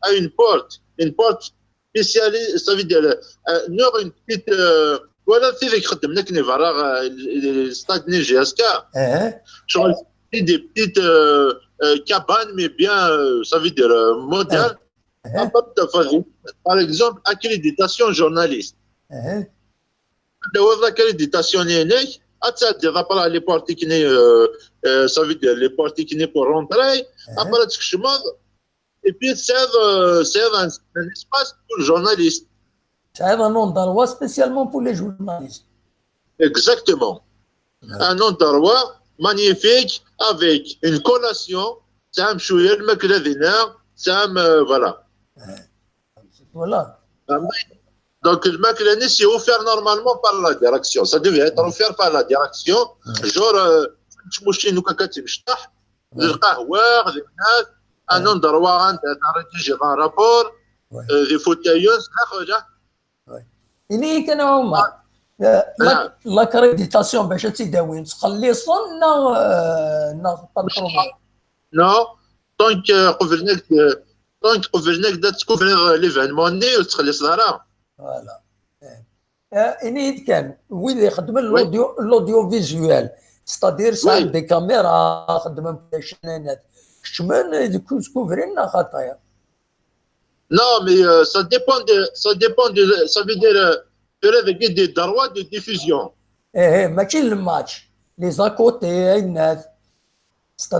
à une porte, une porte spécialisée, ça veut dire, euh, une petite, euh, voilà, c'est les stade J S K. Des petites euh, euh, cabanes, mais bien, euh, ça veut dire euh, modernes. Par exemple, accréditation journaliste. D'avoir l'accréditation, après les portes qui n'est, euh, euh, ça veut dire les portes qui n'est pour rentrer. Après, tu et puis c'est euh, c'est un, un espace pour journalistes. C'est un endroit spécialement pour les journalistes. Exactement. Un endroit magnifique avec une collation, c'est un شوية الماكلة دينا, c'est un, euh, voilà. Voilà. Donc, le mac, c'est offert normalement par la direction. Ça devait être offert par la direction. Genre, euh, je me suis nous caca timshtah, le qahwa, le nas, un endroit, un, un rédigé un rapport, euh, des fauteuils, là, là. Ini-yi kan a Ɛumar, l'accréditation bac ad tt-id-awin, ttxelliṣen neɣ, euh, neɣ pas de problème? Non, tant que qeblen-ak, tant que qeblen-ak ad tcouvrir l'événement-nni, ur tettxelliṣeḍ ara. Voilà. Eh, ini-yi-d kan, wid ixeddmen l'audio, l'audiovisuel, c'est-à-dire sɛan des caméras, xeddmen production, keččmen deg couvrir neɣ xaṭi? Non, mais euh, ça dépend de, ça dépend de, ça veut dire, euh, tura dagi des droits de diffusion. Eh, eh, mačči le match, les à côté, ayen.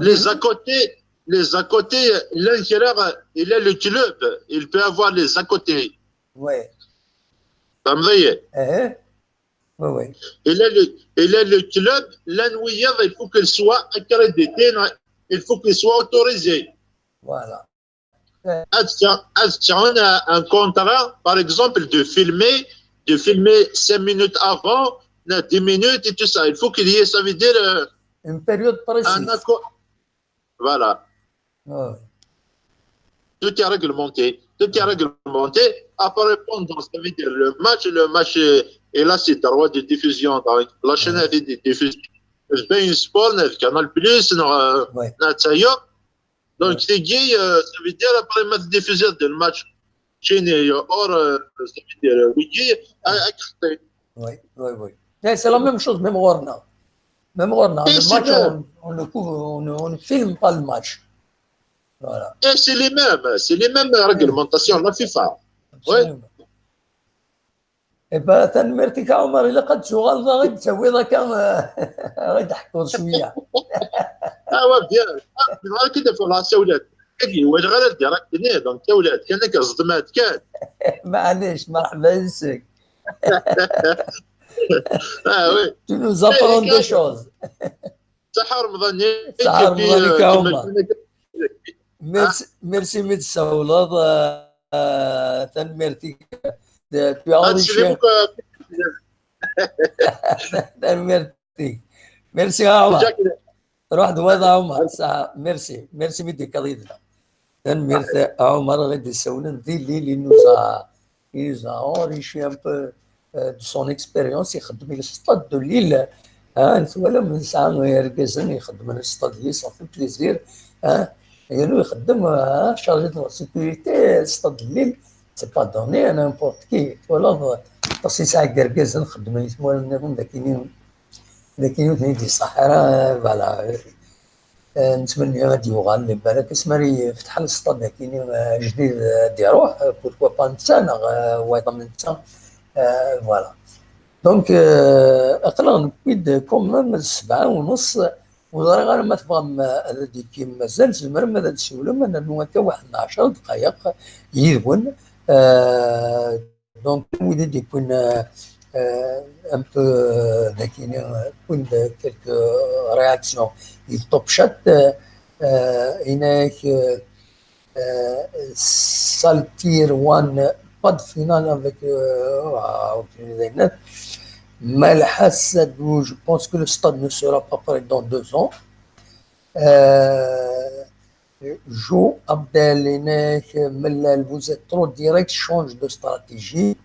Les à côté, les à côté, llan kra, il a le club, il peut avoir les à côté. Oui. Tfehmeḍ-iyi? Eh, oui, oui. Il a le, il a le club, llan wiyaḍ, il faut qu'il soit accrédité, il faut qu'il soit autorisé. Voilà. Ad sɛun un contrat, par exemple, de filmer, de filmer cinq minutes avant, dix minutes et tout ça. Il faut qu'il y ait, ça veut dire, euh, une période précise. Un accord. Voilà. Ah oui. Tout est réglementé. Tout est réglementé. Après, pendant, ça veut dire le match, le match, euh, et là, c'est droit de diffusion. Donc, la chaîne avait des diffusions. Bein Sport, Canal Plus, ouais. Donc, c'est gay, euh, ça veut dire après, ma diffuser le match. Chine, or, euh, ça veut dire, euh, oui, oui, oui, oui. C'est la même chose, même Warner. Même Warner. Le match, on, on, ne couvre, on, ne, on ne filme pas le match. Voilà. Et c'est les mêmes, c'est les mêmes réglementations, la FIFA. Oui. Iba tanemmirt-ik a Ɛumar, ilaq ad d-tuɣaleḍ ad ɣ-id-tawiḍ akka, ad ɣ-id-teḥkuḍ cwiya. Awa bien, nɣa-k-id ɣef la sawlat. Agi walaɣ ara direct-nni, donc tawlat kan akka ẓedmat kan. Maɛlic, merḥba yes-k. Ah oui. Tu nous apprends des choses. Saḥa Remḍan-ik. Saḥa Remḍan-ik a Ɛumar. Merci, merci mi d-tsawleḍ. Tanemmirt-ik. Tu as enrichi. Tanemmirt-ik. Merci a Ɛumar. Ruḥ d wayeḍ a Ɛumar. Saḥa, merci. Merci mi d-tekkaḍ yid-neɣ. Tanemmirt a Ɛumar i d-issawlen di Lille, il nous a, il nous a enrichi un peu de son expérience. Ixeddem le stade de Lille, hein, twalam nesɛa irgazen ixeddmen le stade-nni, ça fait plaisir, hein. Yernu ixeddem, hein, chargé de la sécurité, stade de Lille, c'est pas donné à n'importe qui. Twalaḍ, aṭas yesɛa irgazen xeddmen i tmura nniḍen, d akken, d akken ur ten-id-iṣaḥ ara, voilà. Nettmenni ad d-yuɣal, balak asmi ara yefteḥ le stade akini ajdid ad d-iruḥ, pourquoi pas netta neɣ wayeḍ am netta, voilà. Donc aql-aɣ newwi-d quand même d sebɛa u nneṣ, ur ẓriɣ ara ma tebɣam ad d-ikkim mazal, tzemrem ad d-siwlem, ad nernu akka waḥed n ɛecra dqayeq yid-wen. Donc, wid i d-yewwin un peu, euh, dagini, euh, wwin-d quelques réactions. Il Top Chat, euh, euh, yenna-ak, euh, euh, Saltir One, pas de finale avec, euh, ah, aucune idée nette. Malha Sadou, je pense que le stade ne sera pas prêt dans deux ans. Euh, Jo Abdel yenna-ak, Mellal, vous êtes trop direct, change de stratégie.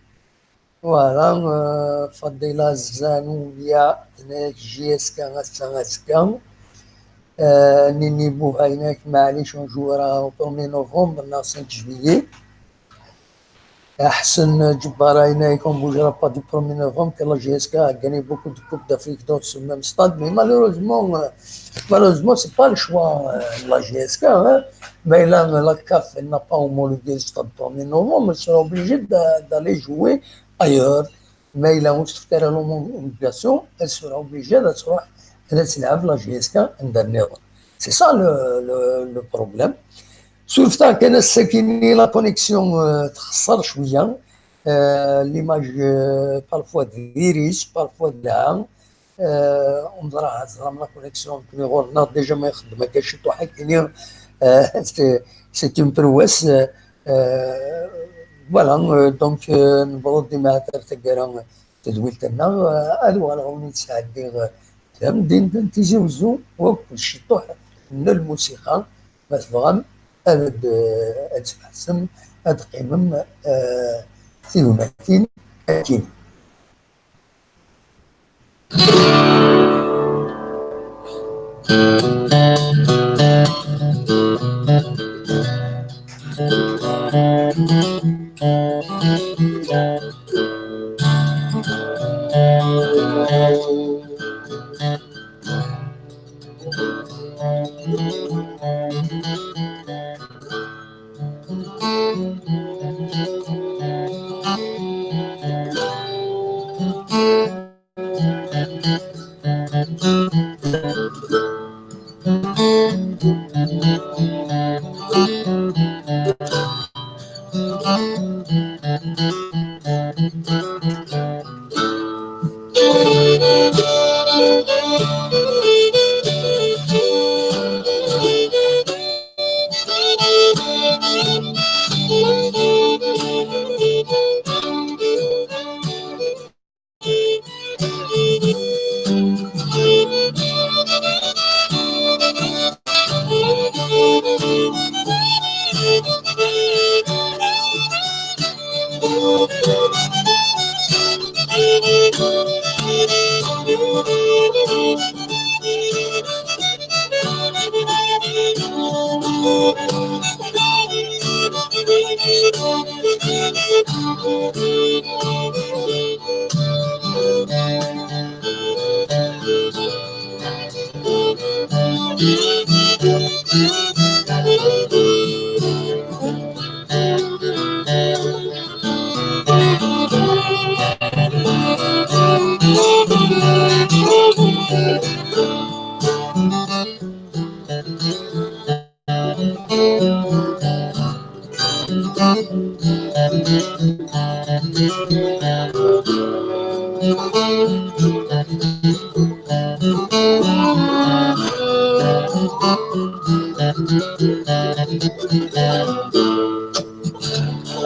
Voilà, euh, Fadila Zanouya tenna-ak J S K ass-a, azekka. Euh, Nini Bouha yenna-ak, maɛlic, on jouera au premier novembre, neɣ cinq juillet. Ḥsen Ǧebbara yenna-ak, on bougera pas du premier novembre, que la J S K a gagné beaucoup de Coupes d'Afrique dans ce même stade, mais malheureusement, euh, malheureusement, c'est pas le choix, euh, de la J S K, hein. Mais là, la CAF, elle n'a pas homologué le stade premier novembre, elle sera obligée d'a-, d'aller jouer ailleurs. Mais là, on se fait l'homologation, elle sera obligée de se, de se la J S K. C'est ça le, le, le problème. Surtout quand c'est la connexion, euh, très chouïa. Euh, l'image, euh, parfois diri-tt, parfois là. Euh, on dirait la connexion, on a déjà, mais c'est, c'est une prouesse. Euh, Voilà, euh, donc, euh, newweḍ-d i mɛatar taggara n tedwilt-nneɣ, euh, ad uɣaleɣ ad wen-id-sɛeddiɣ, euh, tamdint n Tizi Wezzu, akked ciṭuḥ n lmusiqa, ma tebɣam ad d-, euh, ad tbeḥsem, ad teqqimem, euh, tignatin akkin.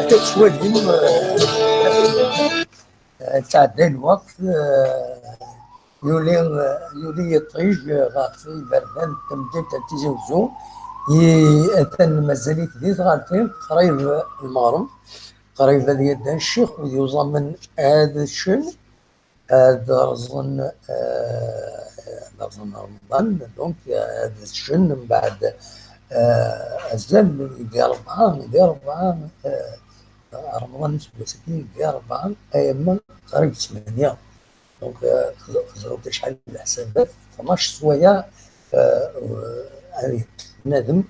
Akka tettwalim, eh, eh, yettɛedday lweqt, eh, yuli, eh, yuli yiṭij, eh, ɣef iberdan n temdint n Tizi Wezzu. I, atan mazal-it di tɣaltin, qrib lmeɣreb, qrib ad yaddan ccix, wid yuẓamen ad ččen, ad rẓen, eh, ad rẓen Remḍan, donc, eh, ad ččen mbeɛd, eh, azal di rebɛa, di rebɛa, eh, Remḍan n useggas-agi di rebɛa, ayama qrib ttmenya. Donc, eh, teẓ-, teẓriḍ acḥal leḥsabat, tnac swayeɛ, eh, ad bnadem,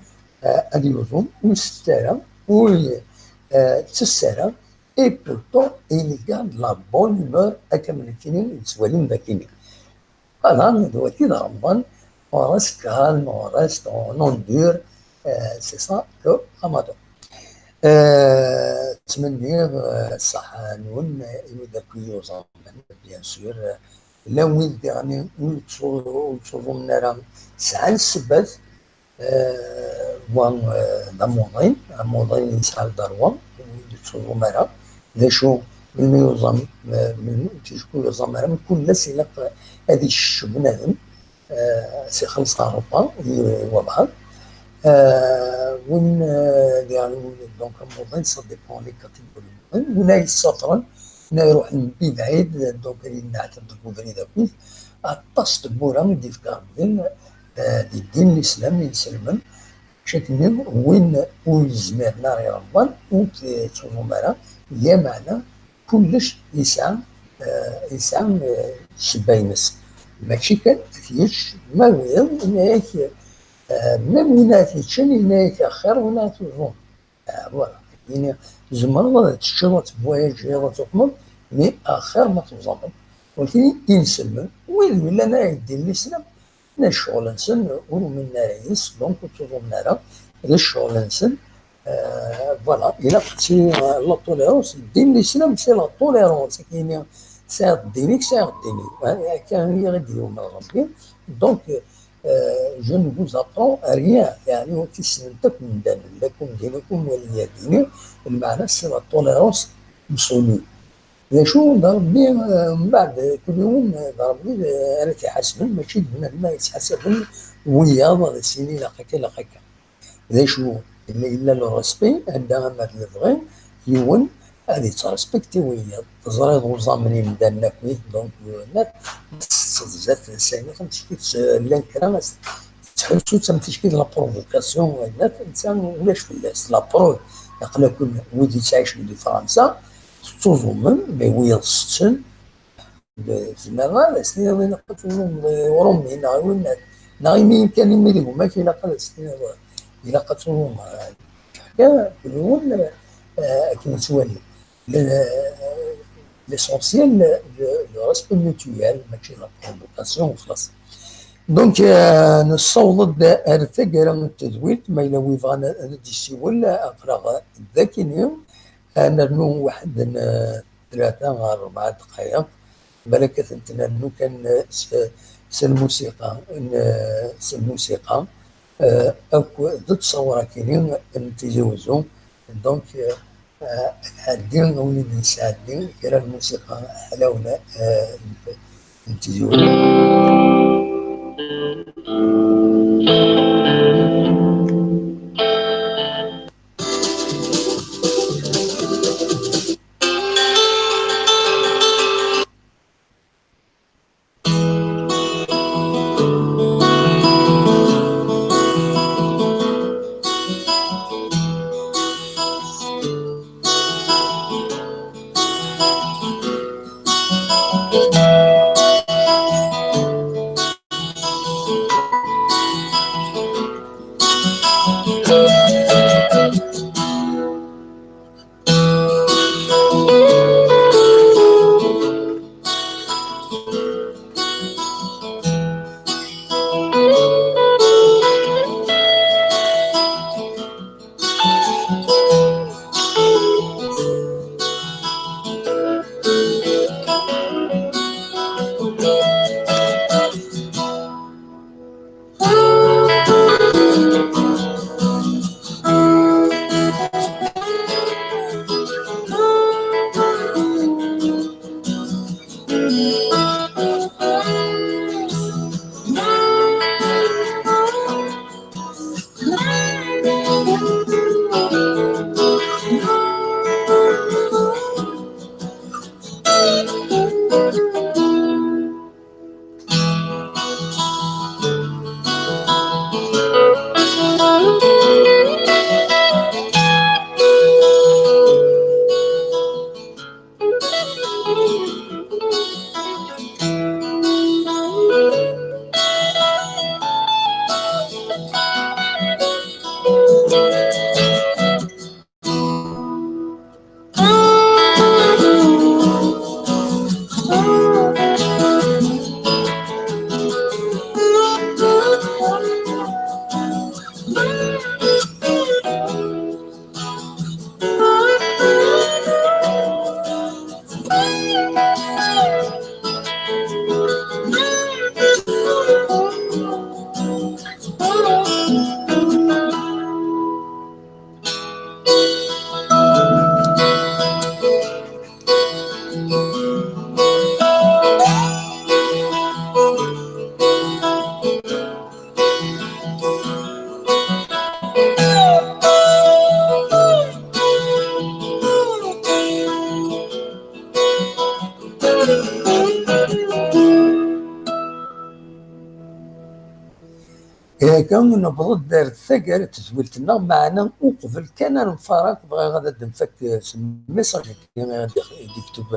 eh, ad yuẓum, ur isett ara, ur, eh, ttess ara, et pourtant, il garde la bonne humeur, akka am nekkini i tettwalim dagini. Voilà, d wagi d Remḍan, on reste calme, on reste, on endure, euh, c'est ça le Ramadan. Euh, ttmenniɣ, euh, ṣṣeḥḥa-nwen, euh, i wid akk i yuẓamen, bien sûr, euh, llan wid diɣen ur ttru-, ur ttruẓumen ara, sɛan ssebbat, Eh, wa, eh, d amuḍin, amuḍin yesɛa lderwa, ur yettsuẓum ara. D acu, melmi yuẓam, eh, melmi ur yettcuku yuẓam ara, mkul ass ilaq ad iccecc bnadem, eh, ad s-ixelleṣ ɣer Ṛebbi, i, i wabɛaḍ. Eh, win, eh, diɣen, donc, amuḍin, ça dépend les catégories. Win ay yessutren, win ay iruḥen mebɛid, donc, ad yenneɛtab deg ubrid akkit. Aṭas n tewwura i d-yefka Ṛebbi, eh, di ddin n Lislam i inselmen. Mačči akken win ur yezmiren ara i Ṛebban, ur t-, yettuẓum ara, lameɛna kullec yesɛa, eh, yesɛa, eh, ssebba-ines. Mačči kan ad t-yečč, ma wiyaḍ, yenna-yak, eh, même win ara t-yeččen, yenna-yak axir win ara tuẓum. Ah, voilà. Ini, tzemreḍ ad teččeḍ, ad tebwayaǧiḍ, ad tuqmeḍ, mais axir ma tuẓameḍ. Walakin inselmen, wid yellan ara yeddin Lislam, nna ccɣel-nsen, ur uminen ara yes, donc ur ttuẓumen ara, d ccɣel-nsen. Euh, voilà, ilaq si, euh, la tolérance, ddin Lislam, c'est la tolérance, akken sɛiɣ ddin-ik, sɛiɣ ddin-iw. Akka i ɣ-d-yumen Ṛebbi. Donc, euh, euh, je ne vous apprends rien, yeɛni ur t-ssnen akk medden, la comédie, la comédie, lmeɛna c'est la tolérance absolue. D acu d Ṛebbi, euh, mbeɛd, euh, kul yiwen, euh, d Ṛebbi, euh, ara t-iḥasben, mačči d bnadem ara yettḥasaben wiyaḍ, ad as-yini ilaq akka, ilaq akka. D acu, yella, yella le respect, anda ama d lebɣi, yiwen ad yettrespekti wiyaḍ. Teẓriḍ uẓamen imdanen akk, donc, euh, ma tetteḍ zdat n Sayen am teckit, euh, llan kra, tettḥussu d am teckit la provocation, netta ulac fell-as, la preuve, aql-aken wid yettɛicen di Fransa, tettuẓumem, mais wiyaḍ setten, zemreɣ ad as-tiniḍ ilaq ad tuẓumeḍ i Uṛumi neɣ i winnat, neɣ imi kan imi d gma-k ilaq ad as-tiniḍ, ilaq ad tuẓumeḍ, eh, kul yiwen, eh, akken yettwali. Le, l'essentiel, le, le respect mutuel, mačči la provocation, xlas. Donc, euh, nessaweḍ-d ar taggara n tedwilt, ma yella wi bɣan ad d-yessiwel, aql-aɣ d akini, ad nernu waḥed n, euh, tlata ɣer rebɛa ddqayeq, balak ad tent-nernu kan s, s lmusiqa, n, s lmusiqa, eh, akk d ttṣawra akini n Tizi Uzzu. Donc, eh, eh, ad nɛeddi, ad wen-id-nesɛeddi kra n lmusiqa ḥlawla, eh, n, n Tizi Uzzu. Akka, newweḍ-d ar taggara n tedwilt-nneɣ, meɛna uqbel kan ad nfareq, bɣiɣ ad d-nfak s message-agi i d-yekteb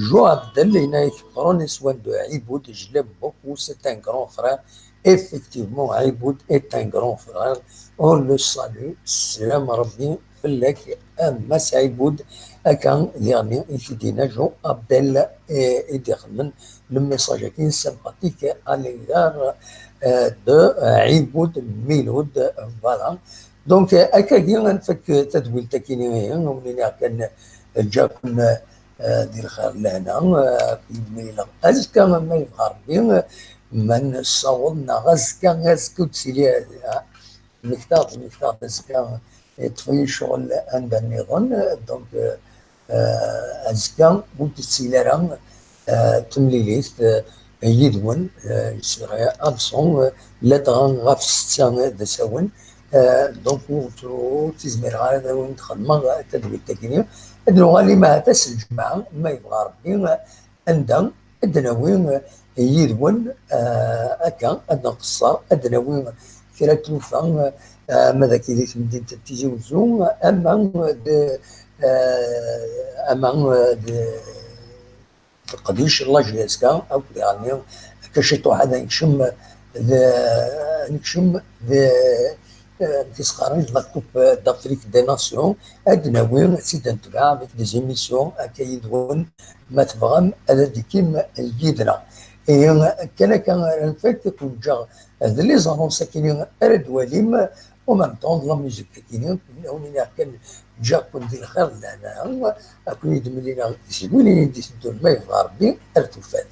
Jo Abdel, yenna-yak, prenez soin de Iboud, je l'aime beaucoup, c'est un grand frère. Effectivement, Iboud est un grand frère. On le salue. Sslam Rebbi fell-ak, a Mass Iboud. Akka diɣen i t-id-yenna Jo Abdel, eh, i d-ixedmen le message-agi sympathique à l'égard, euh, de, euh, Iboud Miloud. Voilà. Donc, euh, akkagi ad nfak tadwilt-agi-nni, eh, wen-iniɣ kan, eh, ǧǧiɣ-ken, eh, di lxir lehna, eh, ad ken-id-mlileɣ azekka ma yebɣa Rebbi, eh, ma nessaweḍ neɣ azekka, azekka ur d-tili, ah, mmektaɣ-d, mmektaɣ-d azekka, yeṭṭef-iyi ccɣel anda nniḍen, donc, euh, euh, azekka ur d-tettili ara, euh, temlilit, euh, yid-wen, euh, sɛiɣ abṣu, euh, ladɣa ɣef ssetta d asawen, euh, donc ur, ur ttizmireɣ ara ad awen-d-xedmeɣ tadwilt-agi. Ad nuɣal imahat ass n lǧemɛa, ma yebɣa Rebbi, anda ad d-nawi, eh, yid-wen, eh, akka, ad nqeṣṣer, ad d-nawi kra n tlufa, eh, ama d akka di temdint n Tizi Wezzu, ama d, eh, ama d Leqdic, la J S K, akk diɣenni akka ciṭuḥ ad nekcem d, nekcem d, eh, tisqarin d la Coupe d'Afrique des Nations, ad d-nawi, ad tt-id-netbeɛ avec des émissions akka yid-wen, ma tebɣam ad d-tekim yid-neɣ. Ihi, kan akka ara nfak, ad ken-ǧǧeɣ d les annonces akini ara d-twalim, en même temps d la musique akini, ad wen-iniɣ kan ǧǧiɣ-ken di lxir d lehna, ad ken-id-mlileɣ seg win i d-iteddun ma yebɣa Rebbi ar tufat.